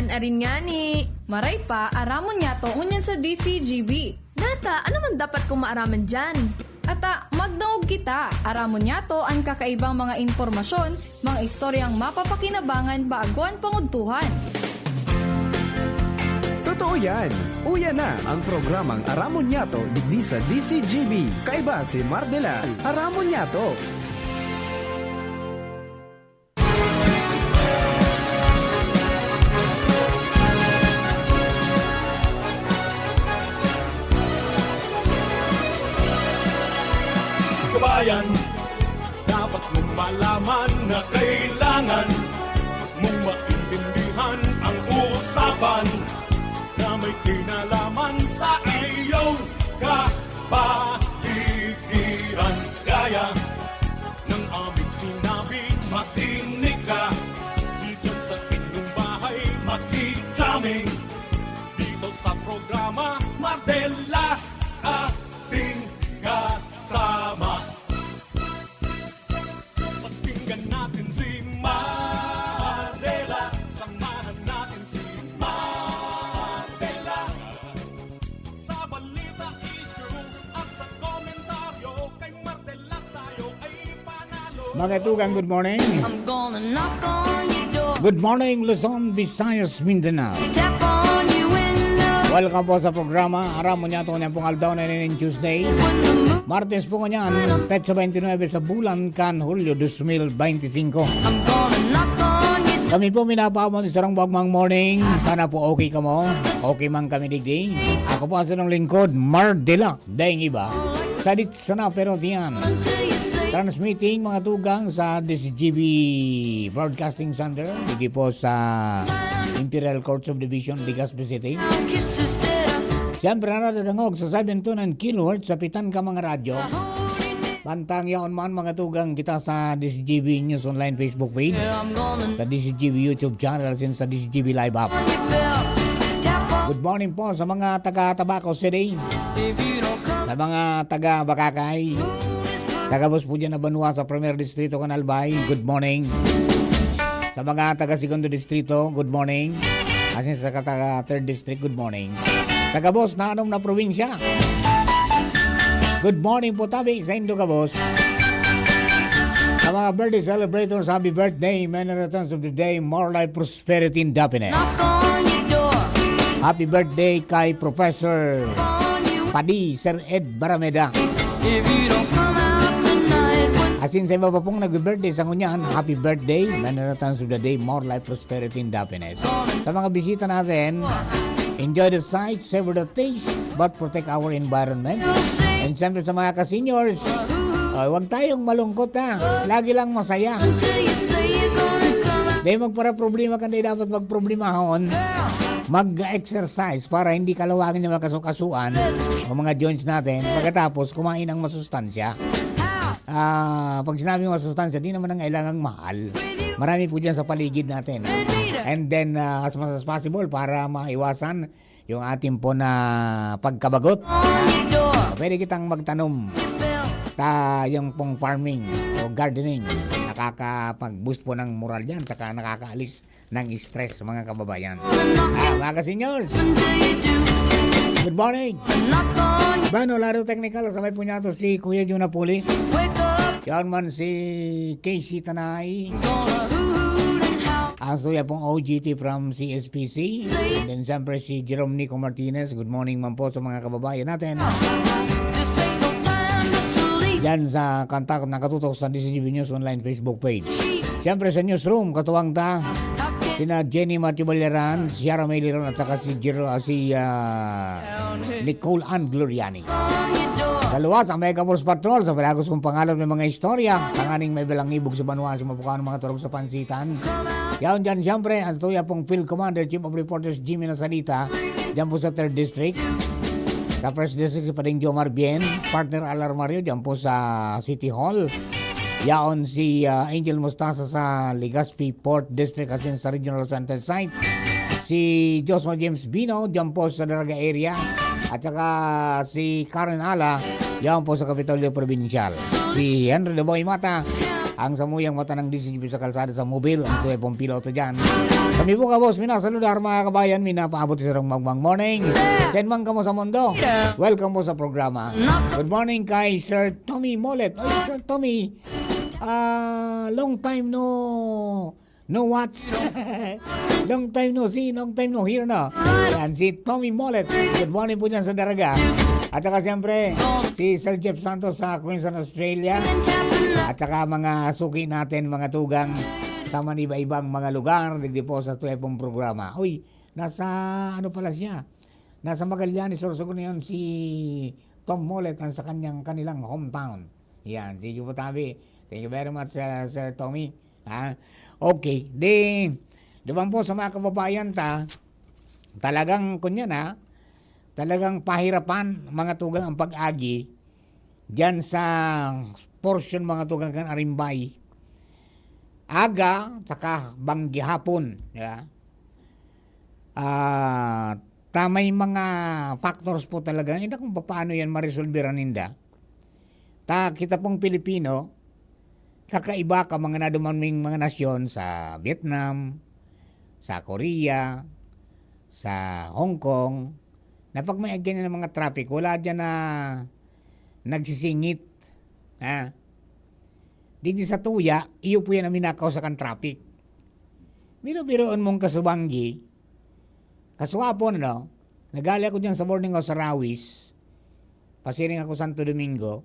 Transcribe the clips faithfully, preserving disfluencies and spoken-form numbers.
An arin ngani, maray pa, aramon niyato ngunyan sa D C G B. Nata, ano man dapat kong maaraman diyan? Ata, magdangog kita. Aramon niyato an kakaibang mga impormasyon, mga istoryang mapapakinabangan bago an pangudtuhan. Totoo yan! Uya na ang programang Aramon Niyato digdi sa D C G B. Kaiba si Mardela. Aramon Niyato! Kabayan, dapat mong malaman na kailangan mong maintindihan ang usapan na may kinalaman sa iyong kapaligiran. Kaya ng aming sinabi, makinig ka. Diyan sa inyong bahay, makikaming. Dito sa programa, Mardela, ating kasama. Pakinggan natin si Mardela. Samahan natin si Mardela. Sa balita, issue, at sa komentaryo, kay Mardela tayo ay panalo. Mga tugang, good morning. I'm gonna knock on your door. Good morning, Luzon, Visayas, Mindanao. Tap on your window. Welcome po sa programa. Aram mo niya, ito na pong aldaw na inin Tuesday. When the moon Martes po kanyan, petsa twenty-nine sa bulan kan Hulyo dos mil beintisinko. I'm gonna knock on your door. Kami po minapaabot sa sarong bagmang morning. Sana po okay kamo. Okay man kami digdi. Ako po ang sinong lingkod, Mardela, daing iba. Sadit sana pero diyan. Until you say Transmitting mga tugang sa D C G B Broadcasting Center, digdi po sa Imperial Court Subdivision, Legazpi City. I'll kiss instead of Siyempre, nadadangog sa seven two nine kilohertz sa pitan ka mga radyo. holding it. Bantang yaon man, mga tugang kita sa D C G B News Online Facebook page, Yeah, I'm gonna sa D C G B YouTube channel, sin sa D C G B Live app. on your bell. Tap on Good morning po sa mga taga Tabaco City, if you don't come. sa mga taga Bacacay, Moon is bright. sa gabos po dyan na banwa sa Primer Distrito, kan Albay, good morning. Sa mga taga Segundo Distrito, good morning. Asin sa taga Third District, good morning. Sa gabos na anom na probinsya, good morning po tabi sa indo gabos. Sa mga birthday celebrators, happy birthday, many returns of the day, more life, prosperity, and happiness. Knock on your door. Happy birthday kay Professor On you. Padi, Sir Ed Barameda. If you don't come out tonight, when Asin sa iba pa pong nagbe-birthday sa ngunyan, happy birthday, many returns of the day, more life, prosperity, and happiness. Sa mga bisita natin, enjoy the sight, savor the taste, but protect our environment. And siyempre sa mga ka-seniors, oh, huwag tayong malungkot ha. Lagi lang masaya. until you say you're gonna come out. Dahil magpara-problema ka, hindi dapat magproblemahon. Mag-exercise para hindi kalawangin yung mga kasukasuan o mga joints natin. Pagkatapos, kumain ng masustansya. Ah, pag sinabi masustansya, di naman ang kailangang mahal. Marami po dyan sa paligid natin. And then, ah, as much as possible, para maiwasan yung ating po na pagkabagot, On your door. Pwede kitang magtanom. Your bell. Ta, yung pong farming o gardening, nakakapag-boost po ng moral yan, saka nakakaalis ng stress, mga kababayan. Ah, mga ka-seniors, Until you do. good morning. Knock on your Bueno, laro technical, sabay po niya to si Kuya Jun Napolis. Wake up. Yan man si Casey Tanay. Gonna hoot and howl. Ang suya pong O G T from C S P C. And then siyempre si Jerome Nico Martinez. Good morning man po sa mga kababayan natin. This ain't no time to sleep. Yan sa kantak nakatutok sa D C G B News Online Facebook page. Siyempre sa newsroom, katuwang ta, sina Jenny Matthew Baliran, Ciara May Liron, at saka si, Jero, ah, si ah, Nicole Ann Gloriani. Sa luwas, ang Mega Force Patrol, sa palagos kong pangalan may mga istorya, tanganing may balang ibog sa banwa, sa mapukaw ng mga turog sa pansitan. Yaon dyan, siyempre, ang tuya pong Field Commander, Chief of Reporters, Jimmy Nasalita, dyan po sa Third District. Sa First District, si Pading Jomar Bien, partner Alar Mario, dyan po sa City Hall. Yaon si ah, Angel Mostasa sa Legazpi Fourth District, asin sa Regional Center Site. Si Joshua James Bino, dyan po sa Daraga area. At saka si Karen Ala, dyan po sa Kapitolyo Provincial. Si Henry Daboy Mata, Ang samuyang mata ng D C G P sa kalsada sa mobil, ang tuwe pong piloto dyan. Kami po, kabos, minasaludar, mga kabayan, minapaabot sa sarong magmang morning. Saan man kamo sa mundo, welcome po sa programa. Good morning kay Sir Tommy Molet. Oy, Sir Tommy, ah, long time no, no watch. Long time no see, long time no hear na. Yan, si Tommy Molet. Good morning po dyan sa Daraga. At saka siyempre, si Sir Jeff Santos sa Queensland, Australia. At saka mga suki natin, mga tugang sa maniba-ibang mga lugar, digdi po sa tuwe pong programa. Uy, nasa ano pala siya? Nasa Magallanes, Sorsogon ngayon si Tom Molet, ang sa kanyang, kanilang hometown. Yan, sige po, tabi. Thank you very much, uh, Sir Tommy. Ha? Okay, di, duman po sa mga kababayan ta, talagang, kunya na, talagang pahirapan, mga tugang, ang pag-agi dyan sa portion, mga tugang, kan Arimbay. Aga, saka banggi hapon, di ba? Ah, ta may mga factors po talaga. Hindi kung paano yan maresolbera ninda. Ta, kita pong Pilipino, kakaiba ka mga naduman ming mga nasyon sa Vietnam, sa Korea, sa Hong Kong, na pag may agyan ng mga traffic, wala dyan na nagsisingit. Ha? Digdi sa tuya, iyo po yan ang minakaw sa kan traffic. Biro-biroon mong kasubanggi, kaswapon, ano, nagali ako dyan sa boarding house sa Rawis, pasiring ako Santo Domingo,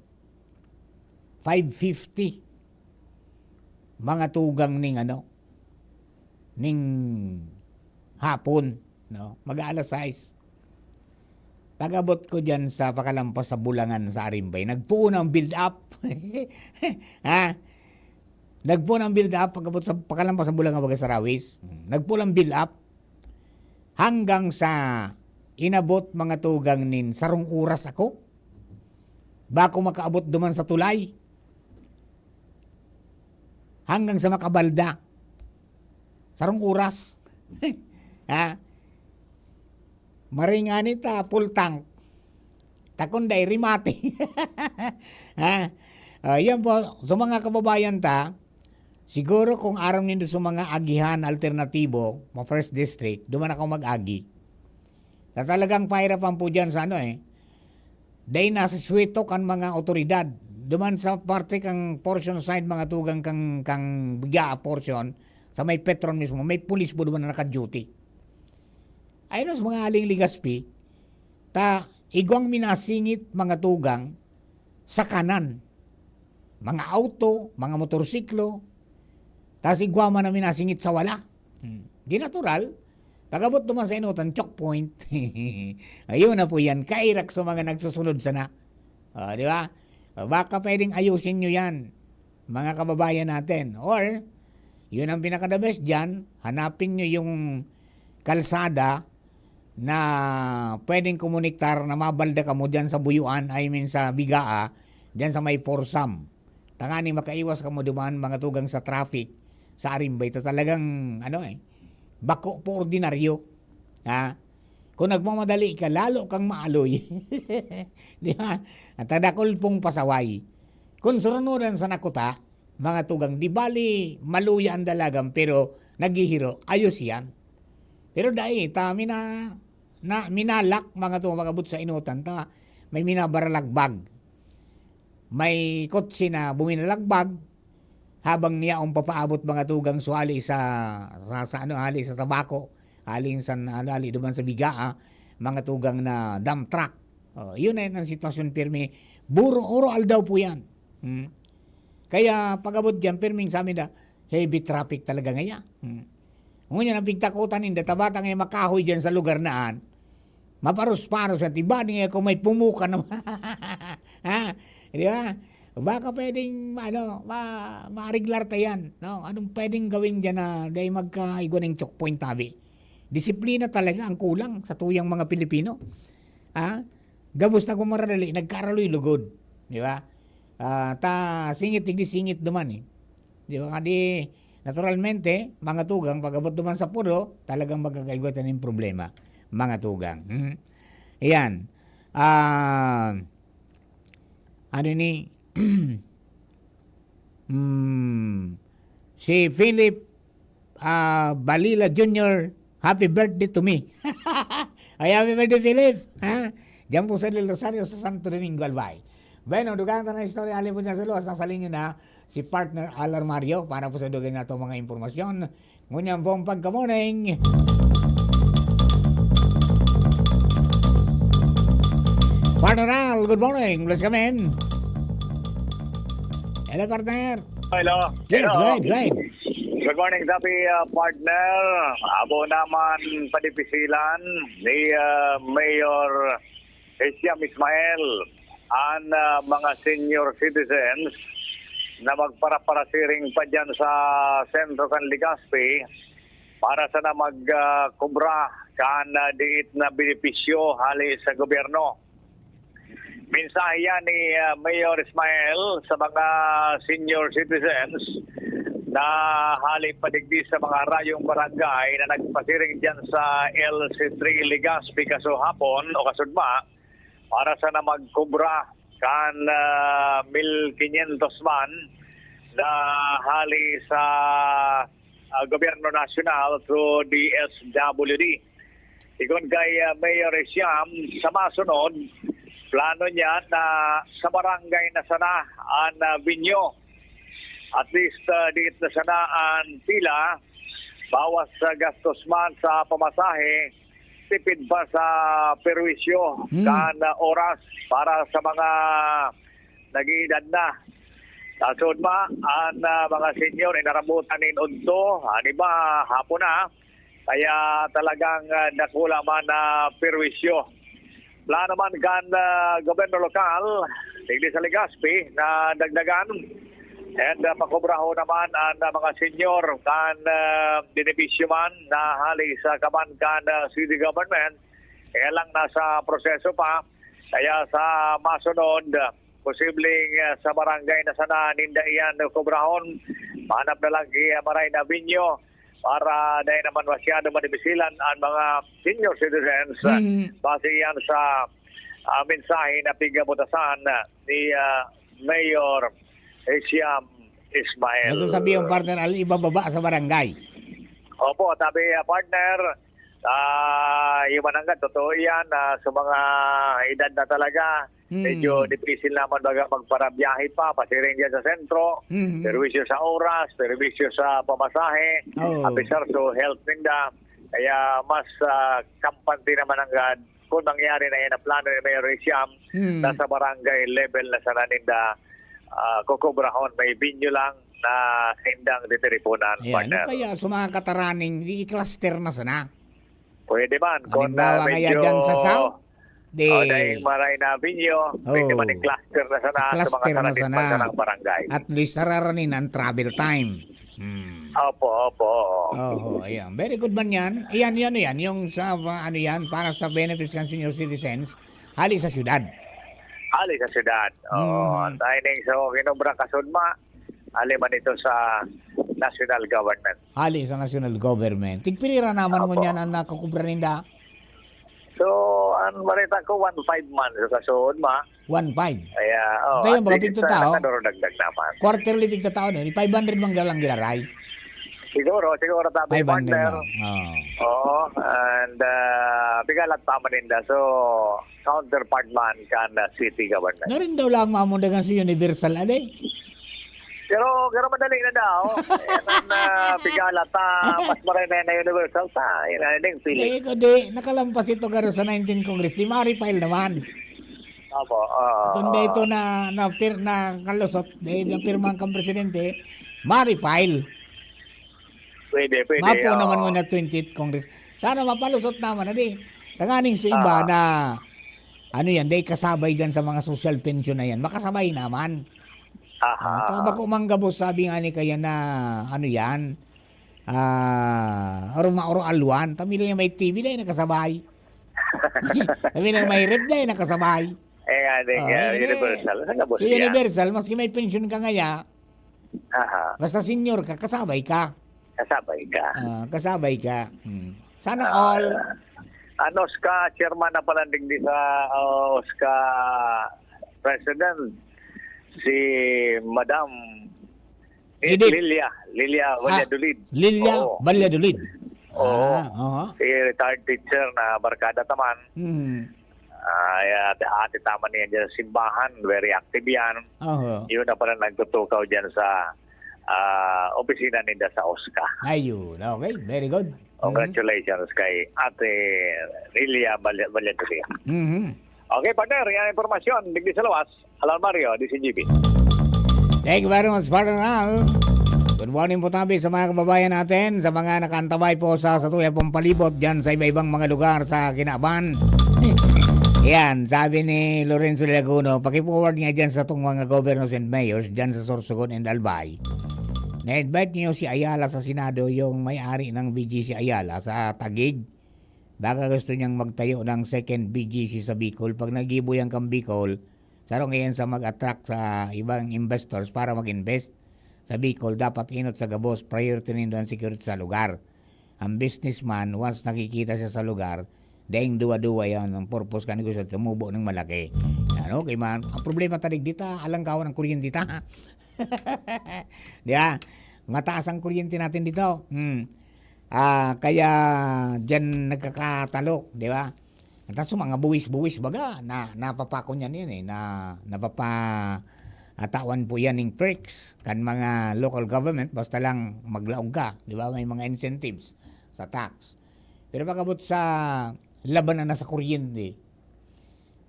five fifty. Mga tugang ning, ano, ning hapon, no? Mag-aalas sais. Pag-abot ko dyan sa pakalampas sa Bulangan sa Arimbay, nagpuon ang build up. Ha? Nagpuon ang build up pag-abot sa pakalampas sa Bulangan, baga sa Rawis. Nagpuon ang build up hanggang sa inabot, mga tugang, nin sarong oras ako. Bako makaabot duman sa tulay. Hanggang sa makabalda. Sarong oras. Ha? Maringani ta, full tank. Takon dai rimate. Ha? Ah, yan po. So, mga kababayan ta, siguro kung aram nindo sa mga agihan alternatibo, ma first district, duman ako mag-agi. Na talagang pahirapan po dyan sa ano eh. Dahil nasa suweto kan mga otoridad. Duman sa parte kang portion side, mga tugang kang, kang Bigaa portion, sa may Petron mismo, may pulis po duman na naka-duty. Ayun, sa mga aling Legazpi, ta igwang minasingit, mga tugang, sa kanan. Mga auto, mga motorsiklo, tas igwa man na minasingit sa wala. Hmm. Di natural, pag-abot naman sa inutan, choke point. Ayun na po yan, kairak sa mga nagsusunod sana. O, di ba? O, baka pwedeng ayusin nyo yan, mga kababayan natin. Or, yun ang pinaka-the best dyan, hanapin nyo yung kalsada na pwedeng komuniktar na mabalda kamo dyan sa Buyuan, I mean sa Bigaa, dyan sa may Forsam. Tangani makaiwas kamo duman, mga tugang, sa traffic sa Arimbay. Ta talagang, ano eh, bako po ordinaryo. Ha? Kung nagmamadali ka, lalo kang maaloy. Di ba? At tadakol pong pasaway. Kung surunudan sa nakuta, mga tugang, di bali maluya ang dalagan, pero naghihiro, ayos yan. Pero dai, ta, mina-, na, minalak, mga tugang, pag-abot sa inutan, ta, may minabaralagbag. May kotse na buminalagbag, habang niya ang papaabot, mga tugang, so hali sa, sa, sa ano, hali sa Tabaco, hali sa, ano, hali duman sa Bigaa, mga tugang, na dump truck. O, yun na yun ang sitwasyon, pirmi. Buro, oro aldaw po yan. Hmm. Kaya pag-abot dyan, pirming sa amin na, heavy traffic talaga ngaya. Hmm. Ngunyan, ang pigtakutan ninda, tabata nga makahoy dyan sa lugar na an, maparos-paros at iba niya kung may pumukan naman. Ha? Di ba? Baka pwedeng, ano, ma-, maariglar ta yan, no? Anong pwedeng gawin dyan na dahil magkaigwa ng choke point, tabi? Disiplina talaga ang kulang sa tuyang mga Pilipino. Ha? Gabos na kung maradali, nagkaraluy lugod. Di ba? Ah, ta singit, digdi singit duman eh. Di ba? Kadi, naturalmente, mga tugang, pag-abot duman sa puro, talagang magkakaigwa tayo ng problema, mga tugang. Hmm? Ayan. Ah, ano ni? Hmm. Si Philip, ah, Balila Junior, happy birthday to me. Ay, happy birthday, Philip. Ha? Diyan po sa Del Rosario, sa Santo Domingo, Albay. Bueno, dugang ta na istorya, alin po dyan sa luwas, nasa linya na si partner Alar Mario para po sa dugang na itong mga impormasyon. Ngunyan pong pagka-morning. Partner Al, good morning. Bless ka, men. Hello, partner. Hello. Yes, Hello. go ahead, go ahead. Good morning, Dapi, uh, partner. Abo naman padipisilan ni uh, Mayor Hesiam Ismael an uh, mga senior citizens na magparaparasiring pa dyan sa sentro kan Legazpi para sana mag uh, kubra kan uh, diit na benepisyo hali sa gobyerno. Mensahe yan ni uh, Mayor Ismael sa mga senior citizens na hali pa digdi sa mga rayong barangay na nagpasiring dyan sa L C three Legazpi kasahapon o kasudma para sana magkubra kan uh, mil quinientos man na hali sa uh, gobyerno nasyonal through D S W D. Sigon kay uh, Mayor Siam, sa masunod, plano niya na sa barangay na sana an uh, venue. At least uh, diit na sana an pila, bawas sa gastos man sa pamasahe, tipid pa sa perwisyo Hmm. kan uh, oras para sa mga nag-iidad na. Sa sudma, an uh, mga senior inarabutan nin udto, an iba hapon na, kaya talagang uh, dakula man na perwisyo. Plano man kan uh, gobyerno lokal, digdi sa Legazpi, na dagdagan and uh, pakobraho naman an uh, mga senior kan uh, benepisyo man na hali sa kaban kan uh, city government. Kaya lang nasa proseso pa, kaya sa masunod, posibleng uh, sa barangay na sana ninda iyan kobrahon, manap na lang ki uh, Maray na Vinyo para dahil naman masyado madibisilan ang mga senior citizens. Uh, Mm. Base yan sa uh, mensahe na pigabutasan ni uh, Mayor Siam Ismael. Ano sabi yung partner, al ibababa sa barangay? Opo, sabi uh, partner, ah, yung mananggad, totoo yan, ah, sa mga edad na talaga, Hmm. medyo difícil naman baga magparabiyahe pa, pasiring dyan sa sentro, Hmm. perwisyo sa oras, perwisyo sa pamasahe, Oo. apisar so health ninda. Kaya mas ah, kampante naman ang gad kung nangyari na yan ang plano ni Mayor Siam, Hmm. nasa barangay level na sana ninda ah, kukubrahon, may venue lang na sindang titiripunan, Ayan, partner. Kaya sa mga kataraning, di i-cluster na sana. Pwede man. Kung Halimbawa ah, kaya medyo dyan sa South, di o dahil Maray na Avenue, pwede Oh. man i-cluster na sana sa mga I-cluster na sarangin sana. Sarang barangay. At least, sararanin ang travel time. Hmm. Opo, opo. Oo, ayan. Very good man yan. Ayan, yan, yan. Yung sa, uh, ano yan, para sa benefits ng senior citizens, hali sa syudad. Hali sa syudad. Oo. Hmm. Tayo na yung sa kinubra kasudma, hali man ito sa national government. Hali sa national government. Tigpirira naman Opo. ngunyan ang nakukubra ninda? So, ang balita ko, one five man sa kasudma. One five? Kaya, oh, Tayo, at mga least, pigtatao? ah, nakadurudagdag naman. Quarterly pigtatao, no? Di five hundred man lang giraray? Siguro, siguro, tabi, Five hundred partner. lang. Oo. Oo, and, ah, pigalat pa man ninda. So, counterpart man kan, ah, city government. Narin daw lang mamundagan sa Universal, ade? Pero, pero madali na daw. Ayan ang, ah, pigalat, ah, mas maray na yan na Universal ta. Yan na, hindi, pili. Eh, kundi, nakalampas ito garo sa nineteenth Congress. Di ma-refile naman. Opo, oo, Kung oo. dito na, na, pir, na kalusot, dahil na pirmahan kang presidente, ma-refile. Pwede, pwede, Mapo oo. naman ngunyan twentieth Congress. Sana mapalusot naman, adi. Tanganing sa iba Ah. na, ano yan, dahil kasabay dyan sa mga social pension na yan, makasabay naman. Aha. Ah, ta bako man gabos, sabi nga ni kaya na, ano yan, ah, oro ma-, oro alwan, ta may lang may T V na nakasabay. Kami lang may ref na nakasabay. Eh, nga, di Ah, nga, eh, Universal. Sa gabos So, yan. Universal, maski may pension ka ngaya, Aha. basta senior ka, kasabay ka. Kasabay ka. Ah, kasabay ka. Hmm. Sana Ah, all. Ang OSCA chairman na pala digdi sa, ah, OSCA president, si Madam Eh, Edit. Lilia, Lilia Ah, Valladolid. Lilia Oo. Valladolid. Oo. Ah, aha. Si retired teacher na barkada ta man. Hmm. Ah, ya, ate ta man yan dyan sa simbahan, very active yan. Aha. Yun na pala nagtutukaw dyan sa, ah, opisina ninda sa OSCA. Ayun, okay, very good. Mhm. Congratulations kay Ate Lilia Valle-, Valladolid. Mhm. Okay, partner, yan ang impormasyon. Digdi sa luwas, Alan Mario, D C G B. Thank you very much, partner Al. Good morning po tabi sa mga kababayan natin, sa mga nakaantabay po sa, sa tuya pong palibot dyan sa iba-ibang mga lugar sa Kinaban. Yan, sabi ni Lorenzo Laguno, paki-forward nga dyan sa tong mga governors and mayors dyan sa Sorsogon and Albay. Na-invite niyo si Ayala sa Senado, yung may-ari ng B G C Ayala sa Taguig. Baka gusto niyang magtayo ng second B G C sa Bicol. Pag naggibo yan kang Bicol, sarong iyan sa mag-attract sa ibang investors para mag-invest sa Bicol. Dapat inot sa gabos, priority nindo ang security sa lugar. Ang businessman, once nakikita siya sa lugar, daing duwa-duwa yan. Ang purpose ka negosyo, tumubo ng malaki. Yan, okay man. Ang problema tanig dita, alang kawan ang kuryente ta. Di ba? Mataas ang kuryente natin dito. Hmm. Ah, kaya diyan nagkakatalo, di ba? Tapos yung mga buwis-buwis, baga, na, napapakon yan, yan eh, na, napapa-, atawan po yan ng perks kan mga local government, basta lang maglaog ka, di ba? May mga incentives sa tax. Pero pag-abot sa labanan na sa kuryente,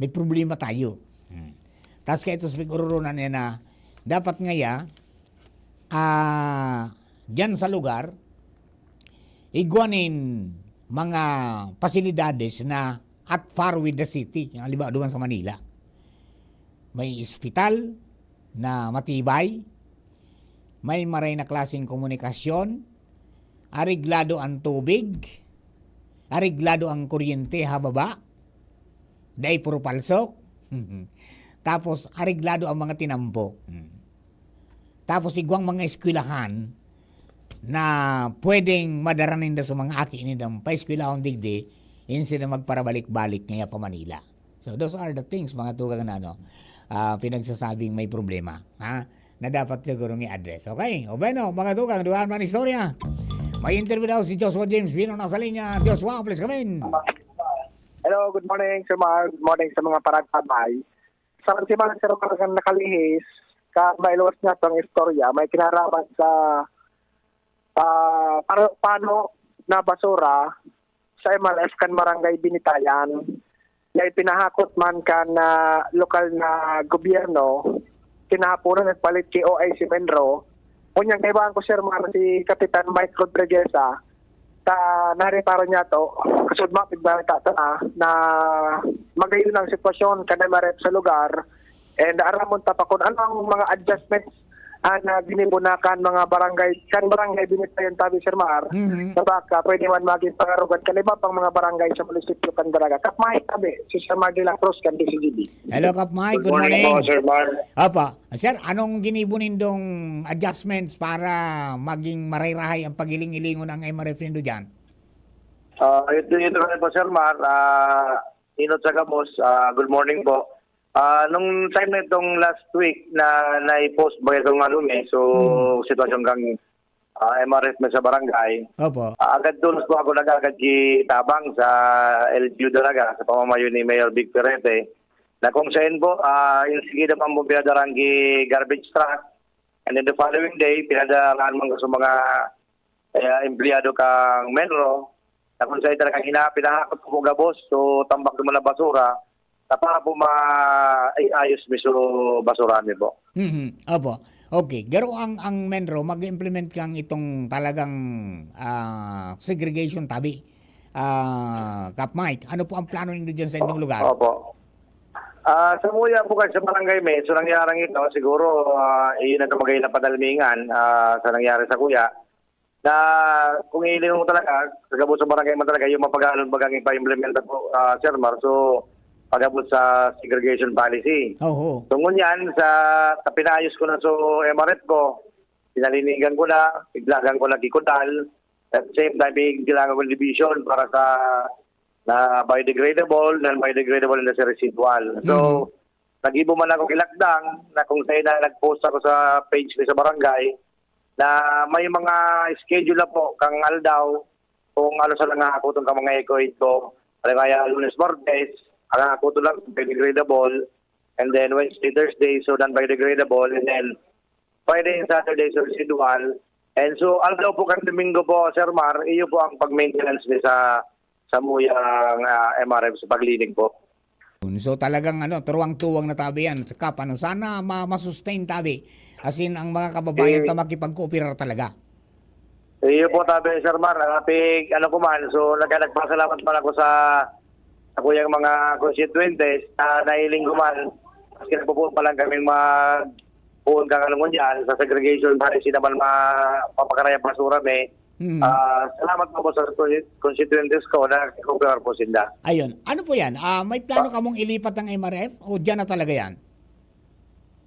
may problema tayo. Hmm. Tapos kaya ito sa pag-ururunan niya na dapat ngaya, ah, dyan sa lugar, igwa nin mga pasilidades na at far with the city. Yung halimbawa, duman sa Manila. May ospital na matibay, may maray na klaseng komunikasyon, areglado ang tubig, areglado ang kuryente ha baba, dai puro palsok, tapos areglado ang mga tinampo. Hmm. Tapos igwang mga eskwelahan na pwedeng madara ninda sa mga aki nindang paeskwelahon digdi, instead na magparabalik-balik ngaya pa Manila. So, those are the things, mga tugang na, ano, ah, pinagsasabing may problema, ha? Na dapat siguro i-address. Okay? O bueno, mga tugang, duha man istorya. May interview daw si Joshua James Bino nasa linya. Joshua, please come in. Hello, good morning, Sir Mar. Good morning sa mga paratabay. Sa man si Mar, Sir Mar, ang nakalihis, ka mailuwas niya itong istorya, may kinaraman sa, ah, paro-, pano na basura sa M R F kan Barangay Binitayan, na ipinahakot man kan, ah, lokal na gobyerno, kinahaponan nagpalit ki O I si Menro, unyang kaibahan ko, Sir Mar, si Kapitan Mike Rodrigueza, ta nareparo niya to, kasud mapigbalita ta na, na magayon ang sitwasyon kan M R F sa lugar, and aramon ta pa kung ano ang mga adjustments, ah, na ginibo na kan mga barangay, kan barangay Binitayan tabi, Sir Mar, Mhm. na baka pwede man maging pangarugan kan iba pang mga barangay sa munisipyo kan Daraga. Kap Mike tabi, si Sir Mar de la Cruz kan D C G B. Hello, Kap Mike. Good Good morning morning. po, Sir Mar. Apa, Sir, anong ginibo nindong adjustments para maging marayrahay ang pagiling-ilingon ang M R F nindo diyan? Ah, ito, ito na po, Sir Mar. Ah, inot sa gabos, ah, good morning po. Ah, nung time na itong last week na nai-post ba itong ano, eh, so, Hmm. sitwasyon kang, ah, M R F na sa barangay, Opo. ah, agad tulos po ako nag-agad ki tabang sa L G U talaga, sa pamamayo ni Mayor Vic Perete, na kung saan po, ah, yung sige naman po pinadarang ki garbage truck, and then the following day, pinadaraan man ko sa mga, eh, empleyado kang Menro, na kung saan talagang hina-, pinahakot ko po gabos, so tambak naman na basura, na para po ma-, ay, ayos mi so basura mi po. Mhm, opo. Okay, garo ang, ang Menro, mag-implement kang itong talagang, ah, segregation tabi, ah, Kap Mike. Ano po ang plano nindo diyan sa inyong lugar? Opo. Ah, sa muya po kasi sa barangay mi, so nangyarang ito, siguro, ah, iyon ang kamagay na padalmingan, ah, sa nangyari sa kuya, na kung ilingon mo talaga, sa gabos sa barangay man talaga, yung mapagalon bagang ipa-implementa po, ah, Sir Mar, so, pag-abot sa segregation policy. Oho. So, ngunyan, sa, sa pinayos ko na so M R F ko, pinalinigan ko na, iglagan ko na kikudal, at the same time, iglagan ko na division para sa, na biodegradable, non-biodegradable, and sa residual. So, Mhm. nag-ibo man ako kilakdang na kung saan na nag-post ako sa page ko sa barangay, na may mga schedule na po kang aldaw kung ano sana nga ako itong ka mga eco ko. Ano kaya Lunes, Martes, ang ako ito lang biodegradable. And then Wednesday, Thursday, so non-biodegradable. And then Friday and Saturday, so residual. And so, aldaw po kan Domingo po, Sir Mar, iyo po ang pag-maintenance ni sa samuyang, ah, M R F sa paglinig po. So talagang ano, turuwang-tuwang na tabi yan. Saka paano sana ma- masustain tabi? As in, ang mga kababayan Eh, ta makipagkooperar talaga. Iyo po, tabi, Sir Mar, ah, pig, ano ko man, so nagka- nagpasalamat man ako sa sa kuyang mga constituentes na nahiling ko man, maski nagpupuon pa lang kaming mag puon kang ano ngunyan, sa segregation, pare, sila man ma- mapakarayang basura, may Hmm. Ah, salamat po sa consti- constituentes ko na kooperar po sinda. Ayun. Ano po yan? Ah, may plano kamong ilipat ng M R F o dyan na talaga yan?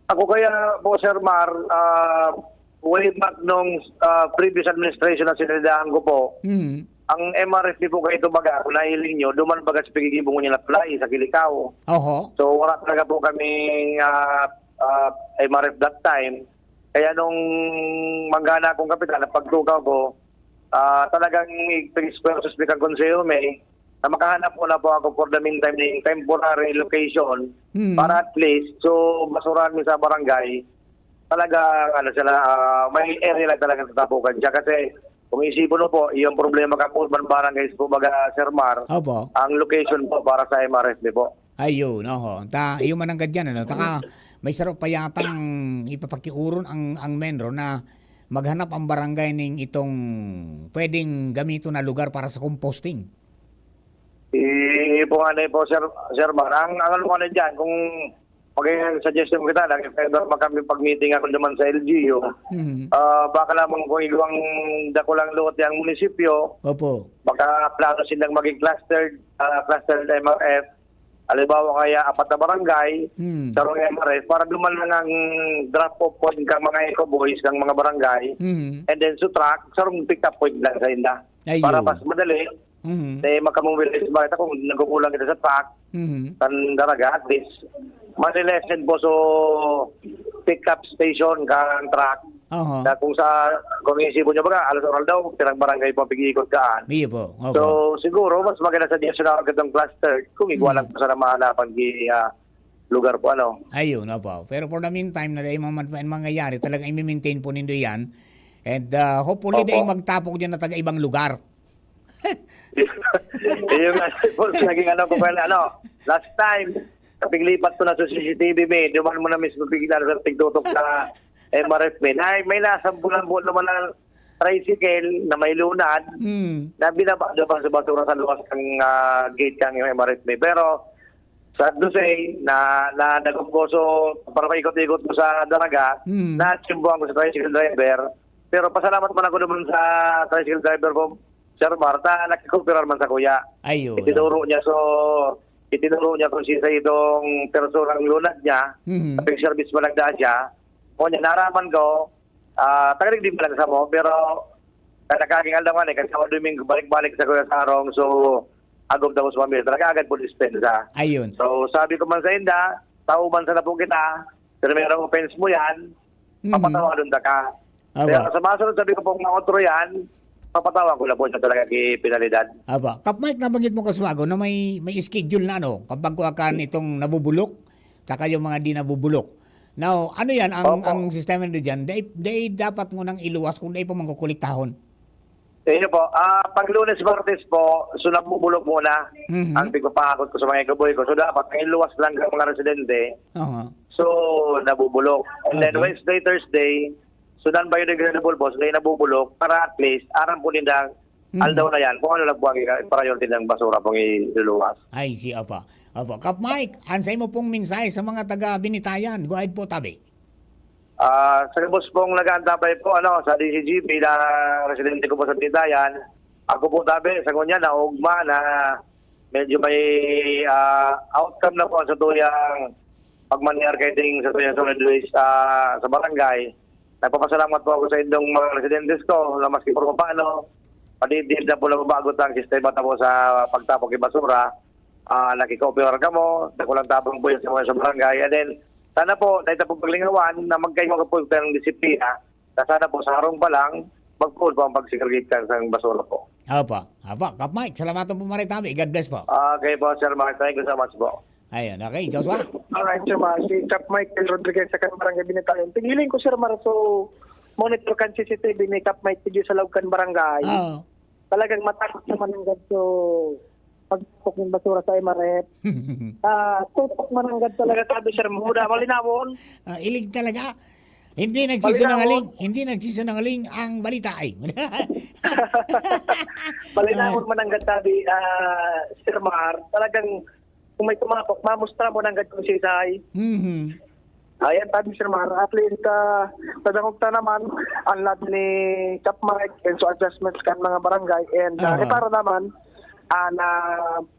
Ako kaya po, Sir Mar, ah, way back nung ah, previous administration na sinalidahan ko po, Hmm. ang M R F po kayo ito baga, kung nahiling nyo, duman baga sa pagigibong niya na fly sa Kilikao. Oho. So wala talaga po kaming ah, ah, M R F that time. Kaya nung manggana akong kapitan, na pagtukaw ko, ah, talagang pag-esfuerzo sa konseho may na makahanap muna po ako for the meantime ng temporary location Hmm. para at least so basurahan mi sa barangay talaga ano sila ah, may area lang talaga sa tapukan siya kasi kung isipon mo po yung problema ka po man barangay po baga Sir Mar Opo. ang location po para sa M R F po. Ayun, oho. Ta, iyo man ang gadyan, ano? Taka, may saro pa yatang ipapakiuron ang, ang menro na maghanap ang barangay ning itong pwedeng gamiton na lugar para sa composting. Iyo po nga na po, Sir, Sir Mar. Ang, ang ano ko na dyan, kung magiging suggestion kita, nag-favor pa kami pag-meeting ako naman sa L G U. Mhm. Ah, baka lamang kung igwang dakulang lote ang munisipyo, Opo. baka plano silang maging clustered, ah, clustered M R F. Halimbawa kaya apat na barangay, Hmm. sarong M R F, para duman lang ang drop-off point kang mga eco boys, kang mga barangay. Mhm. And then sa truck, sarong pick-up point lang sa inda. Ayun. Para mas madali, Mhm. eh, makamobilize ba ito kung nagkukulang kita sa truck, Mhm. kan daraga, at least, malilesen po so pick-up station kang truck. Oho. Na kung sa, kung isipon nyo baga, alas oral daw, pirang barangay po ang pag-iikot kaan. Iyo po. Opo. So, siguro, mas maganda sa diyan sa itong cluster, kung igwa Hmm. lang po sana mahanapan ki ah, lugar po, ano. Ayun, opo. Pero for the meantime, na dahil mga, mga mangyayari, talagang i-maintain po nindo yan. And ah, hopefully, Opo. dahil magtapok dyan na taga-ibang lugar. Yun nga po, naging ano ko pa, ano, last time, kapiglipat ko na sa C C T V, may, duman mo na mismo bigla sa tigtutok sa M R F, may, ay, may nasambulan po naman ng tricycle na may lunad, Hmm. na binaba naman sa basura sa luwas ng ah, gate ng M R F, may. Pero, sad to say, na, na nagumboso para paikot-ikot ko sa daraga, Hmm. na-achimbuhan ko sa tricycle driver. Pero pasalamat man ako naman sa tricycle driver ko, Sir Marta, nakikooperar man sa kuya. Ayun. Itinuro niya, so, itinuro niya kung sisa itong personang lunad niya, Mhm. pag-service pa nagdaan siya. O niya, naraman ko, ah, tagalig di ba lang sa mo, pero nakaging aldaw nga, eh, kasi ako Domingo, balik-balik sa Kuya Sarong, so, agom tapos pamilya, talaga agad po dispensa. Ayun. So, sabi ko man sa inda, tao man sana po kita, pero merong offense mo yan, Mhm. papatawarin ta ka. Aba. Pero sa masunod, sabi ko pong mga otro yan, papatawa ko na po siya talaga kay penalidad. Aba, Kap Mike, nabanggit mo kaswago na may, may schedule na, ano, kapag kuha ka nitong nabubulok, tsaka yung mga di nabubulok. Now, ano yan, ang, Opo. ang sistema nito dyan, dai, dai dapat ngunang iluwas kung dai pa mangkukuliktahon. Sa inyo po, ah, pag Lunes, Martes po, so nabubulok muna Mhm. ang pagpapahakot ko sa mga ikaboy ko. So dapat, ang iluwas lang ang mga residente, Aha. so nabubulok. And then Okay. Wednesday, Thursday, so non-biodegradable po, so dai nabubulok para at least, aram po nila, Mhm. aldaw na yan, kung ano lang po ang priority ng basura pong iluluwas. Ay, si apa. Apa. Kap Mike, ansay mo pong mensahe sa mga taga Binitayan? Go ahead po, tabi. Ah, sa gabos pong nag-aantabay po, ano, sa D C G P na residente ko po sa Binitayan, ako po tabi, sa ngunyan, naugma na medyo may ah, outcome na po sa tuyang pagmanear kay ding sa tuyang solid waste ah, sa barangay. Nagpapasalamat po ako sa inyong mga residentes ko na maski po paano, padidid na po nagbabago ang sistema tapos sa pagtapok ng basura. Ah, nakikooperar kamo, dakulang tabang po yun sa mga sa barangay. And then, sana po, dahil po paglingawan na magkayo po ng disiplina Na sana po sa harong pa lang, magpoon po ang pagsegregate sa, sa basura po. Opo. Opo. Kap Mike, salamatan po, Maray Tabi. God bless po. Okay po, Sir Mark. Thank you so much po. Ayun, okay. Joshua? Alright, Sir Mar. Si Cap Michael Rodriguez sa kan Barangay Binitayan. Tighiling ko, Sir Mar. So, monitor kan C C T V ni Cap Mike Tigil sa laog kan barangay. Oo. Talagang matakot naman ang gadto pagtapok ng basura sa M R F. Ah, tutok mananggad talaga, sabi, Sir Muda. Malinawon. Ah, ilig talaga. Hindi nagsisinungaling, hindi nagsisinungaling ang balita ay. Malinawon mananggad, sabi, ah, Sir Mar. Talagang kung may tumapok, mamustra mo nanggad kung sisay. Mhm. Ayan, sabi, Sir Mar, at least, ah, nadangog ta naman ang labi ni Cap Mike and so adjustments kan mga barangay and ah, Aha. reparo naman ah, na